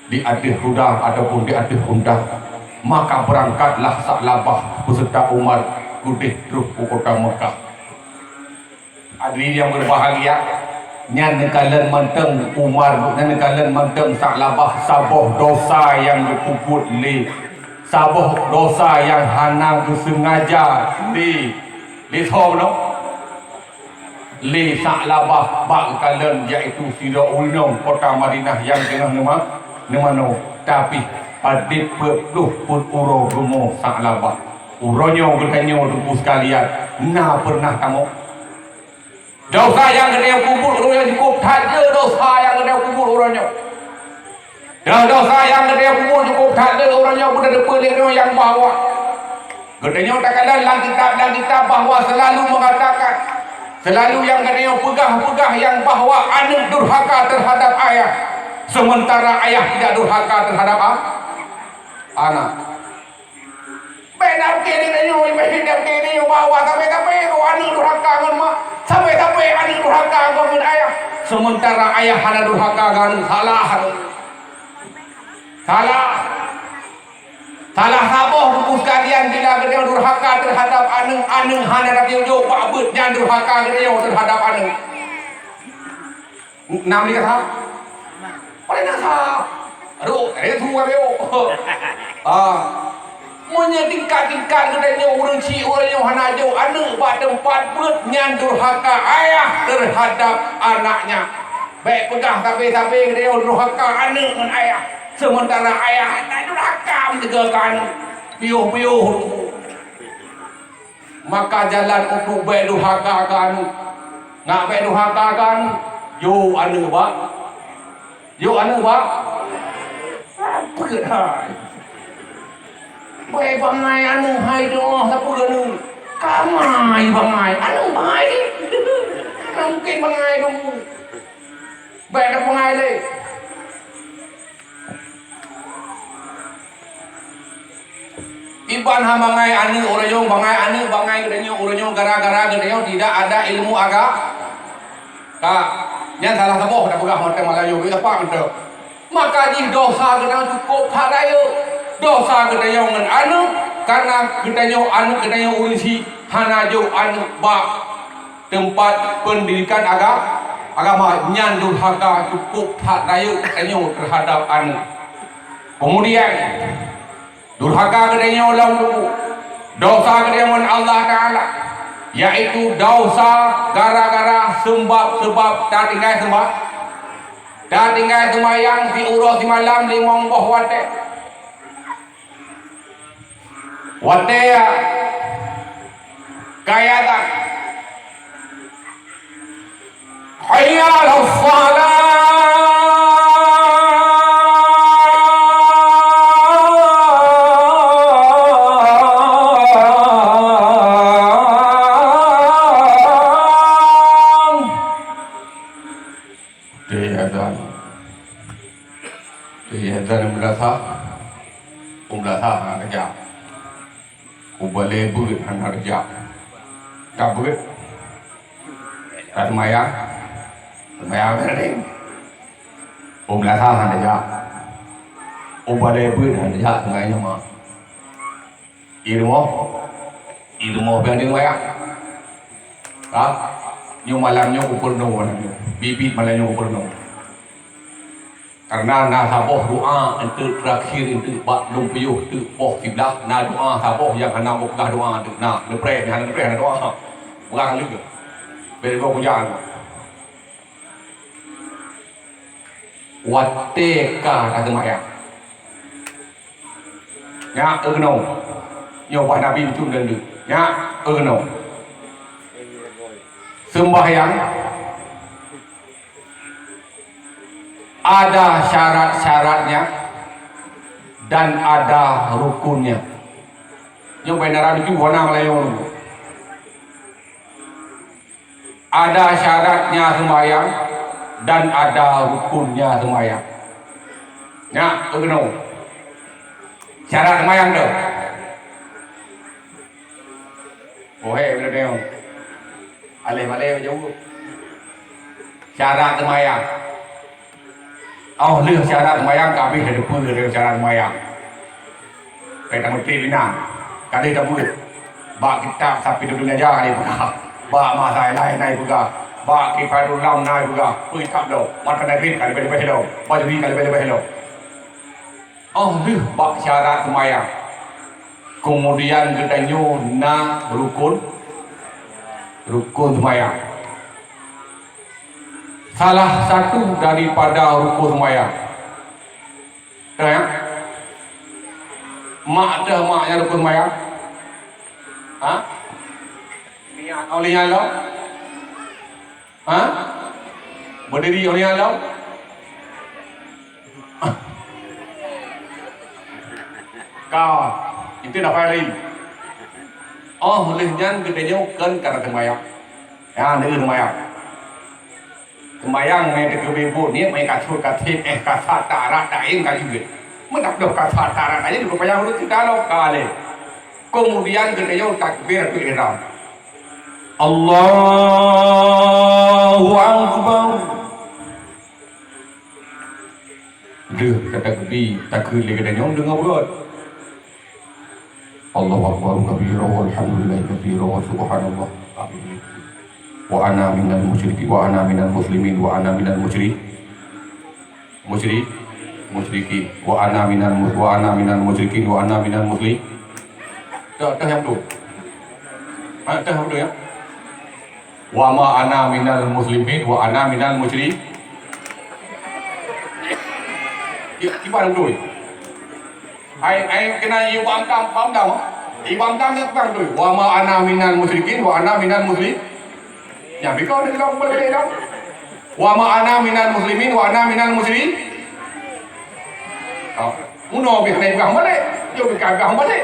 di ateueh kuda ataupun di ateueh unta. Maka beurangkatlah Sa'labah beuseurta Umar keudeh troh u kota Meukah. Hadirin nyang berbahagia, nyan neukalon mantong Umar, nyan neukalon mantong Sa'labah saboh dosa nyang geupeubuet lé, saboh dosa nyang hana geuseungaja lé, lé soe nyoe? Lé Sa'labah bak geukalon, yaitu sidroe ureuëng kota Madinah nyang teungoh neuma-, neumanoe, tapi padub peuet ploh peuet uroe geumo Sa'labah. Uroe nyoe geutanyoe, Teungku sekalian, na peureunah kamoe? Dosa nyang geutanyoe peubuet uroe nyoe cukôp that le dosa nyang geutanyoe peubuet uroe nyoe. Dan dosa nyang geutanyoe peubuet cukôp that le uroe nyoe, beuna teupeue lé droe nyang bahwa geutanyoe takalon lam kitab, lam kitab bahwa selalu mengatakan, selalu nyang geutanyoe peugah-peugah nyang bahwa aneuëk durhaka terhadap ayah, sementara ayah tidak durhaka terhadap a-, anak. Bék na pike di tanyoe, bék na pike di tanyoe bahwa sabe-sabe aneuëk durhaka ngon mak, sabe-sabe aneuëk durhaka ngon ayah, sementara ayah hana durhaka ngon aneuëk. Salah. Salah. Salah saboh, Teungku sekalian, bila geutanyoe durhaka terhadap aneuëk, aneuëk hana geutanyoe jok bak beuet, nyan durhaka geutanyoe terhadap aneuëk. Nam lé sa? Paléng na sa. Ru, eh, su ka beu. Ah. Meunyoe tingkat-tingkat geutanyoe ureuëng chik ureuëng nyoe hana jok aneuëk bak teumpat beuet, nyan durhaka ayah terhadap anaknya. Bék peugah sabe-sabe geutanyoe durhaka aneuëk ngon ayah, sementara ayah hana durhaka meuteuga keu aneuëk. Piôh-piôh. Maka jalan untuk bék durhaka keu aneuëk. Nak bék durhaka keu aneuëk, jok aneuëk bak, jok aneuëk bak, Peuet hai. Weh, bangai aneuk hai doh, sapeue aneuk? Kamai bangai, aneuk bangai. Mungkin bangai dulu. Baik dah bangai lé. Iban ha bangai aneuk ureueng, bangai aneuk, bangai geutanyoe ureueng, gara-gara geutanyoe tidak ada ilmu aga-, ka. Nyan salah saboh dah peugah mantong Malayu, beu tepak mantong. Maka jih dosa geutanyoe cukup that rayeuk. Dosa geutanyoe ngon aneuk, karena geutanyoe aneuk geutanyoe ureueng syiek hana jok aneuk bak teumpat pendidikan aga-, agama, nyan durhaka cukup that rayeuk geutanyoe terhadap aneuk. Kemudian, durhaka geutanyoe lom buku, dosa geutanyoe ngon Allah Taala, yaitu dosa gara-gara seubab-seubab tatinggai seumba-, tatinggai seumayang siuroe simalam limong boh watée. Watée ka azan, "Hayya 'alas shalah!" Watée azan, watée azan meudasah, meudasah hana tajak. U balée beuet hana tajak. Ka beuet, ka seumayang, seumayang beuet. U meunasah hana tajak. U balée beuet hana tajak, seumayang nyoe ma. Ié rumoh, ié rumoh beuet hana seumayang. Ka, nyoe malam nyoe kupeurunoe malam nyoe. Biet-biet malam nyoe kupeurunoe. Karena na saboh doa eunteuk terakhir eunteuk bak lôn piôh teuk poh siblaih, na doa saboh nyang hana meupeugah doa eunteuk na, neupreh, nyang hana neupreh hana doa. Peugah lé. Bèk goe kujak. Watèe ka taseumayang. Nyak, eu keunoe. Nyoe bah Nabi Muhammad dan deuk. Nyak, eu keunoe. Seumbahyang ada syarat-syaratnya dan ada rukunnya. Nyoe bak dara lucu, warna Melayu. Ada syaratnya sembahyang dan ada rukunnya sembahyang. Nyak, eu keunoe. Syarat sembahyang tu. Oh, hei, boleh tengok. Aleh maleh jauh. Syarat sembahyang. Oh, lheueh syarat sembahyang ka habéh, tateupeue lheueh syarat sembahyang. Ka tameuteuk inan, ka lheueh tabeuet. Bak kitab Safinatun Najah na ipeugah, bak masa laén na ipeugah, bak Kifayatul Ulama na ipeugah, peue kitab lom, Matan Nadhir ka leubeh-leubeh lom, Bajuri ka leubeh-leubeh lom. Oh, lheueh bak syarat sembahyang. Keumudian geutanyoe na rukun, rukun sembahyang. Salah satu daripada rukun sembahyang. Teuh, ya? Mak teuh, mak nyang rukun sembahyang? Ha? Niat oleh nyan lom? Ha? Berdiri oleh nyan lom? Ka, itu dah paling. Oh, lheueh nyan geutanyoe kon ka na sembahyang. Ya, nyoe sembahyang. Sembahyang meunan teukeubeh buet niet, meunan ka seuôt ka sép, eh, ka sat, ta arat, ta ain, ka jeuet. Meunan ka sat, ta arat, ta ain, jeuet sembahyang ureueng kita lom ka lé. Keumudian geutanyoe takbiratul ihram. Allahu Akbar. Lheueh tatakbir, takheun lé geutanyoe deungon beurot. Allahu Akbar kabira, walhamdulillahi katsira, wa subhanallah. Wa ana minal musyrikin, wa ana minal muslimin, wa ana minal musyri-, musyri-, musyrikin. Wa ana minal mus-, wa ana minal musyrikin, wa ana minal musli-, Teuh, teuh nyang tu. Ha, teuh nyang tu, ya. Wa ma ana minal muslimin, wa ana minal musyri-, Ki-, kiban beutôi. Ai, ai, keunan ié bak amdam, bak amdam. Ié bak amdam nyan kiban beutôi. Wa ma ana minal musyrikin, wa ana minal musli-, Nyan, biko ni lom boleh lom. Wa ma ana minal muslimin, wa ana minal musli-, Oh. Meunoe pih hana peugah balek, jeuet pih ka peugah balek.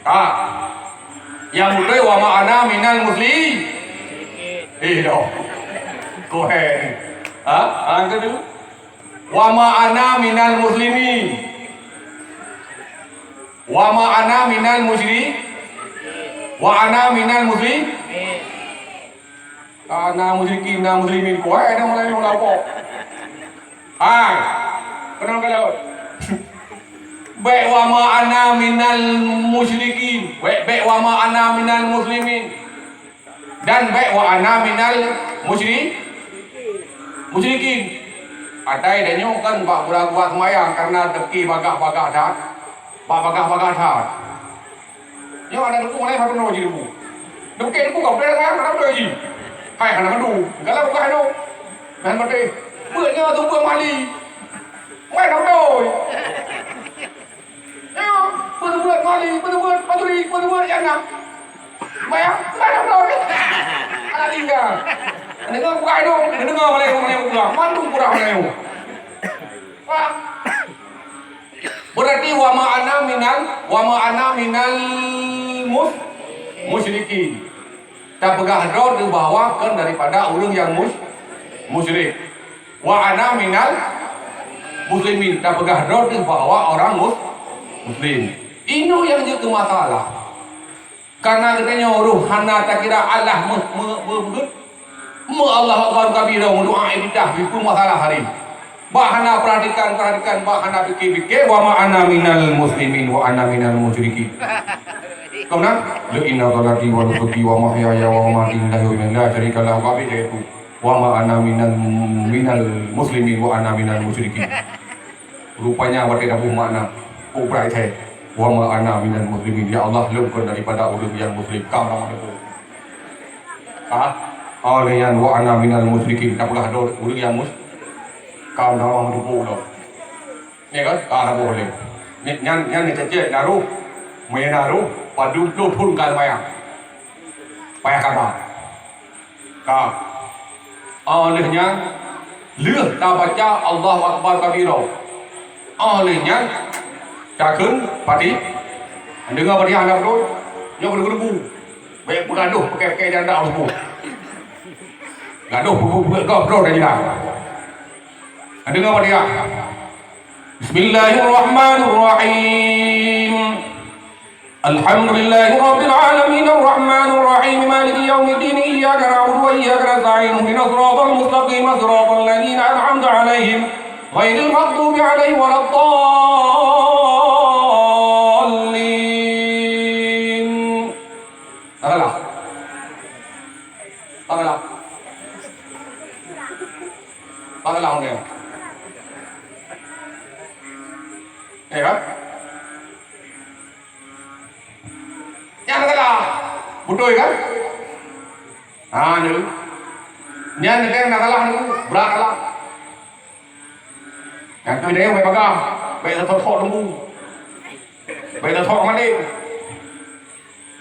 Ha. Nyang beutôi, "Wa ma ana minal musli-," eh, doh. Kohen. Ha? Ha, tu dulu. "Wa ma ana minal muslimin." "Wa ma ana minal musyri-," "Wa ana minal musli-," "Ana musyrikin, na muslimin." Kohen, ada mulai lapor. Hai, keunong ka lheueh. Bèk "Wa ma ana minal musyrikin." Bèk, bèk "Wa ma ana minal muslimin." Dan bèk "Wa ana minal musyri-, musyrikin." Atai tanyoe kan bak gura-gura seumayang, karena teuki bagah-bagah that. Bak bagah-bagah that. Nyoe aneuk teungku malèe hana peunoh jih teungku. Neupike teungku ka udeb, hana peunoh jih. Hai, hana madu. Galak buka hidung. Hana maté. Beuet nyoe teungku mali. Mai hana peunoh. Nyoe, beuteubuet mali, beuteubuet paduri, beuteubuet aneuk. Mai, mai hana peunoh. Aneuk tinggai. Deungö buka hidung, deungö malèe, malèe buka. Mandum kurang malèe. Wah. Berarti, "Wa ma ana minal, wa ma ana minal mus-, musyrikin." Tapeugah droe teuh bahwa kon daripada ureueng nyang mus-, musyrik. "Wa ana minal muslimin." Tapeugah droe teuh bahwa orang mus-, muslim. Inoe nyang jeuet keu masalah. Karena geutanyoe roh hana takira Allah meu-, meu-, meu-, meu-, meu Allahu Akbar kabira, meudoa ibadah, bukon masalah hari. Bak hana perhatikan, perhatikan, bak hana pikir-pikir, "Wa ma ana minal muslimin, wa ana minal musyrikin." Kau na? "La inna salati wa nusuki wa mahyaya wa mamati lillahi rabbil alamin, la syarika lahu." Habis dah itu. "Wa ma ana minal, minal muslimin, wa ana minal musyrikin." Rupanya watèe taboh makna, kok brat hai, "Wa ma ana minal muslimin." Ya Allah, lôn kon daripada ureueng nyang muslim. Ka meurama teupeu. Ha? Óh lheueh nyan, "Wa ana minal musyrikin." Tapeugah droe ureueng nyang mus-, ka meurama teupeu lom. Nyan kan? Ka taboh lé. Nyan, nyan, nyan cit-cit na roh. Meunyo na roh, padum ploh thon ka seumayang. Payah kaba. Ka. Óh lheueh nyan, lheueh tabaca Allahu Akbar kabira. Óh lheueh nyan, takheun Fati-, deungö Fatihah hana beutôi, nyoe keudeung-keudeung. Bèk peugadoh peukai-peukai janda Allah. Gadoh peue-peue gob droe dan jinak. Deungö Fatihah. Bismillahirrahmanirrahim. الحمد لله رب العالمين، الرحمن الرحيم، مالك يوم الدين، إياك نعبد وإياك نستعين، اهدنا الصراط المستقيم، صراط الذين أنعمت عليهم، غير المغضوب عليهم ولا الضالين. Salah. Salah. Salah, udah. Ya kan? Nyan salah. Beutôi kan? Ha, nyoe. Nyan nyang na salah nyoe, brat salah. Nyang keu dayeuh bèk bagah, bèk tasok-sok teungku. Bèk tasok mandé.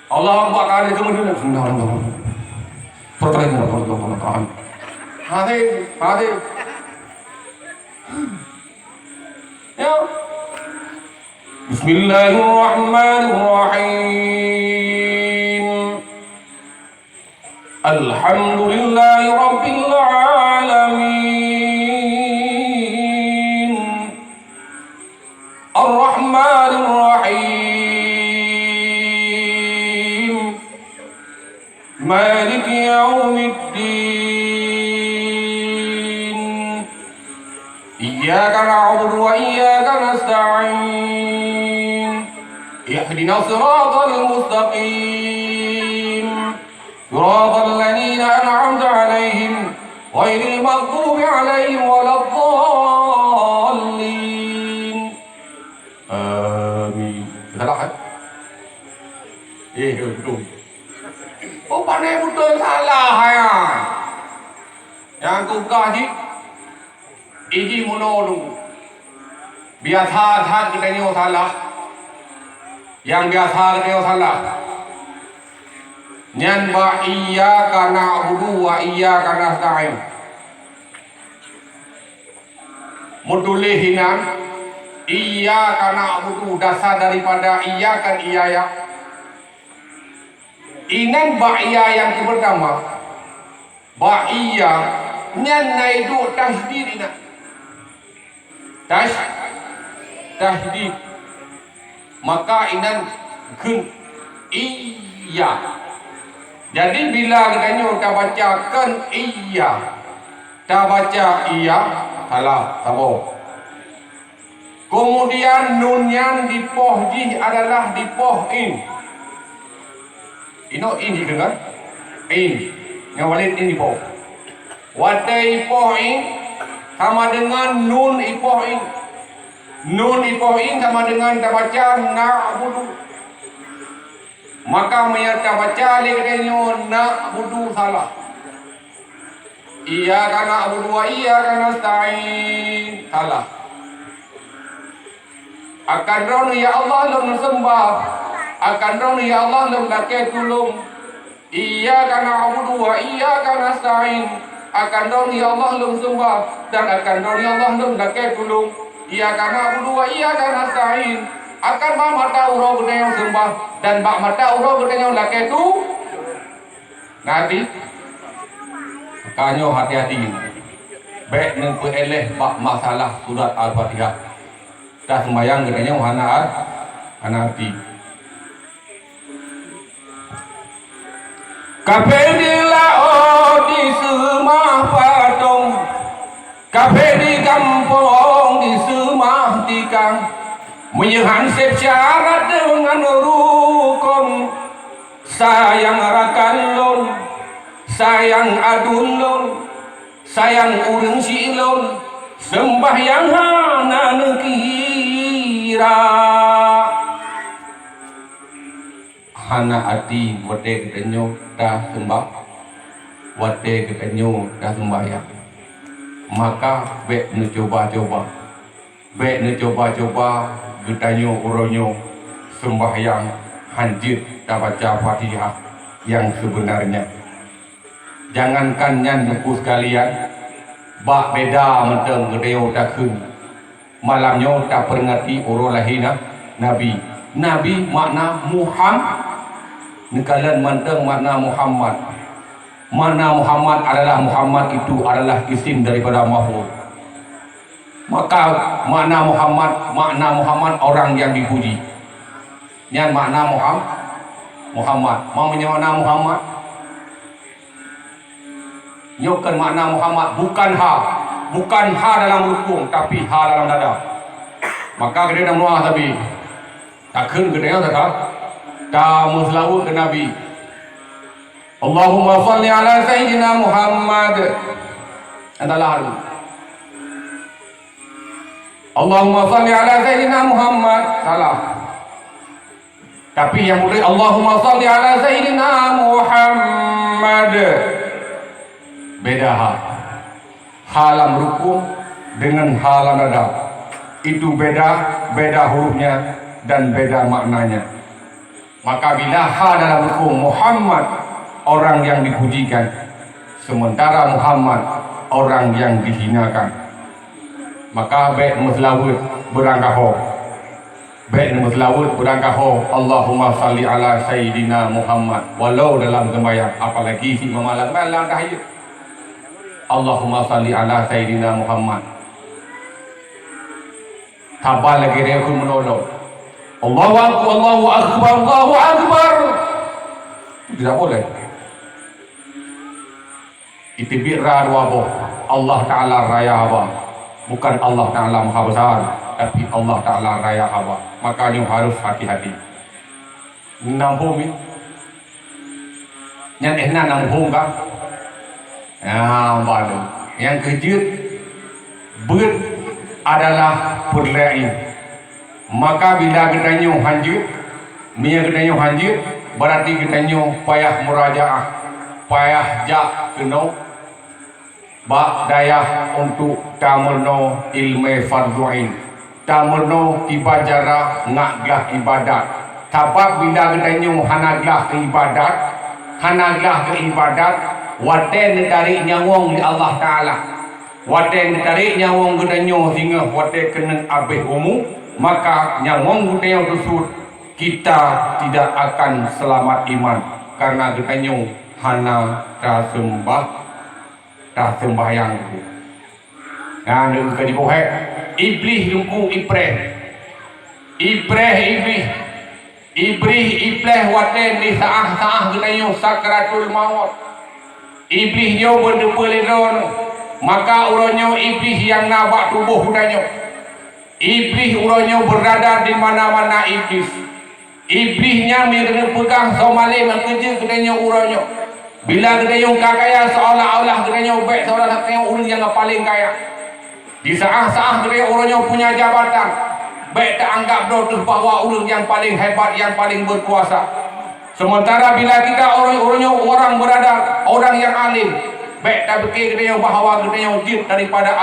Allahu Akbar, ka lheueh keumeudeuh. Bismillahirrahmanirrahim. Hasé, hasé. Ya. Bismillahirrahmanirrahim. Alhamdulillahirabbil alamin. Arrahmanirrahim. Maliki yaumiddin. Iyyaka na'budu wa iyyaka nasta'in. Ihdinas siratal mustaqim. Siratal ladzina an'amta 'alaihim, ghairil maghdubi 'alaihim waladdallin. Amin. Salah, eh? Eh, beutôi. Oh, pandai beutôi salah, ya. Nyang keu ka jih, iji meunoe dulu. Biasa that geutanyoe salah. Nyang biasa geutanyoe salah. Nyan bak iyyaka na'budu wa iyyaka nasta'in. Meutuléh inan, Iyyaka na'budu, dasar daripada iya kan iya ya. Inan bak iya nyang keupeurtama. Bak iya nyan na iduek tasydid inan. Tash-, tasydid. Maka inan kheun iya. Jadi bila geutanyoe tabaca kon iya, tabaca iya, salah, saboh. Keumudian nun nyan dipoh jih adalah dipoh in. Inoe in jih deungon in. Nyang walid in dipoh. Watée ipoh in sama deungon nun ipoh in. Nun ipoh in sama deungon tabaca na'budu. Maka meunyoe tabaca lé geutanyoe na'budu salah. Iyyaka na'budu wa iyyaka nasta'in. Salah. Akan Droeneuh ya Allah lôn seumah. Akan Droeneuh ya Allah lôn lakée tulông. Iyyaka na'budu wa iyyaka nasta'in. Akan Droeneuh ya Allah lôn seumah dan akan Droeneuh ya Allah lôn lakée tulông. Iyyaka na'budu wa iyyaka nasta'in. Akan bak mata uroe geutanyoe seumah dan bak mata uroe geutanyoe lakée tu. Ngerti? Ka nyoe hati-hati. Bék neupeuéléh bak masalah surat Al-Fatihah. Taseumbayang geutanyoe hana ar-, hana arti. Kaphé di laôt diseumah patong, kaphé di gampông diseumah tikang. Meunyoe han sép syarat deungon rukon, sayang rakan lôn, sayang aduen lôn, sayang ureuëng syiek lôn, seumbahyang hana neukira. Hana arti watée geutanyoe taseumah, watée geutanyoe taseumbahyang. Maka bék neucuba-cuba, bék neucuba-cuba geutanyoe uroe nyoe seumbahyang han jeuet tabaca Fatihah nyang seubeunarnya. Jangankan nyan, Teungku sekalian, bak beda mantong geutanyoe takheun. Malam nyoe taperingati uroe lahé na-, Nabi. Nabi makna Muham-, neukalon mantong makna Muhammad. Makna Muhammad adalah Muhammad itu adalah isim daripada Mahmud. Maka makna Muhammad, makna Muhammad orang yang dipuji. Nyan makna Muham-, Muhammad. Mau meunyoe makna Muhammad? Nyoe kon makna Muhammad, bukan ha. Bukan ha dalam rukung, tapi ha dalam dada. Maka geutanyoe na meuah sabe. Takheun geutanyoe tata, tameuseulaweuet keu Nabi. Allahumma shalli ala Sayyidina Muhammad. Adalah Allahumma shalli ala Sayyidina Muhammad. Salah. Tapi nyang beutôi, Allahumma shalli ala Sayyidina Muhammad. Beda ha. Ha lam rukun dengan ha lam dada. Itu beda, beda hurufnya dan beda maknanya. Maka bila ha dalam rukun Muhammad, orang yang dipujikan, sementara Muhammad, orang yang dihinakan. Maka bék meuseulaweuet beurangkaho. Bék neumeuseulaweuet beurangkaho, Allahumma shalli ala Sayyidina Muhammad. Walau dalam seumbahyang, apalagi si mamalang-malang tahiyat. Allahumma shalli ala Sayyidina Muhammad. Saban lagée dia pun menolong. Allahu Akbar, Allahu Akbar, Allahu Akbar. Itu tidak boleh. Iteubiet ra dua boh. Allah Ta'ala raya haba. Bukan Allah Ta'ala maha besar, tapi Allah Ta'ala raya haba. Maka nyoe harus hati-hati. Nam hom ni. Nyan éh na nam hom ka? Ya, baru. Nyang keujeuet, beuet adalah peurlaén. Maka bila geutanyoe hanjeuet, meunyoe geutanyoe hanjeuet, berarti geutanyoe payah murajaah, payah jak keunoe bak dayah untuk tameurunoe ileumé fardhu ain, tameurunoe kiban cara ngat glah ibadat. Sabab bila geutanyoe hana glah keu ibadat, hana glah keu ibadat, watée neutarek nyawöng lé Allah Ta'ala. Watée neutarek nyawöng geutanyoe singoh watée keuneuk abéh umu, maka nyawöng geutanyoe teusut, kita tidak akan selamat iman, karena geutanyoe hana taseumbah, taseumbahyang. Nyan ka jiboh hé. Iblih teungku ipreh. Ipreh Iblih. Iblih ipreh watée di saáh-saáh geutanyoe sakratul maut. Iblih nyoe beuteupeue lé droeneuh. Maka uroe nyoe Iblih nyang na bak tuboh geutanyoe. Iblih uroe nyoe beurada di mana-mana Iblih. Iblih nyan meunyoe geupeugah soe malém nyang keujeuet geutanyoe uroe nyoe. Bila geutanyoe ka kaya seolah-olah geutanyoe bék seolah geutanyoe ureuëng nyang paleng kaya. Di saáh-saáh geutanyoe uroe nyoe punya jabatan, bék ta-anggab droe teuh bahwa ureuëng nyang paleng hebat, nyang paleng beukuasa. Sementara bila kita uroe, uroe nyoe ureuëng beurada, ureuëng nyang além, bék tapike geutanyoe bahwa geutanyoe jeuet daripada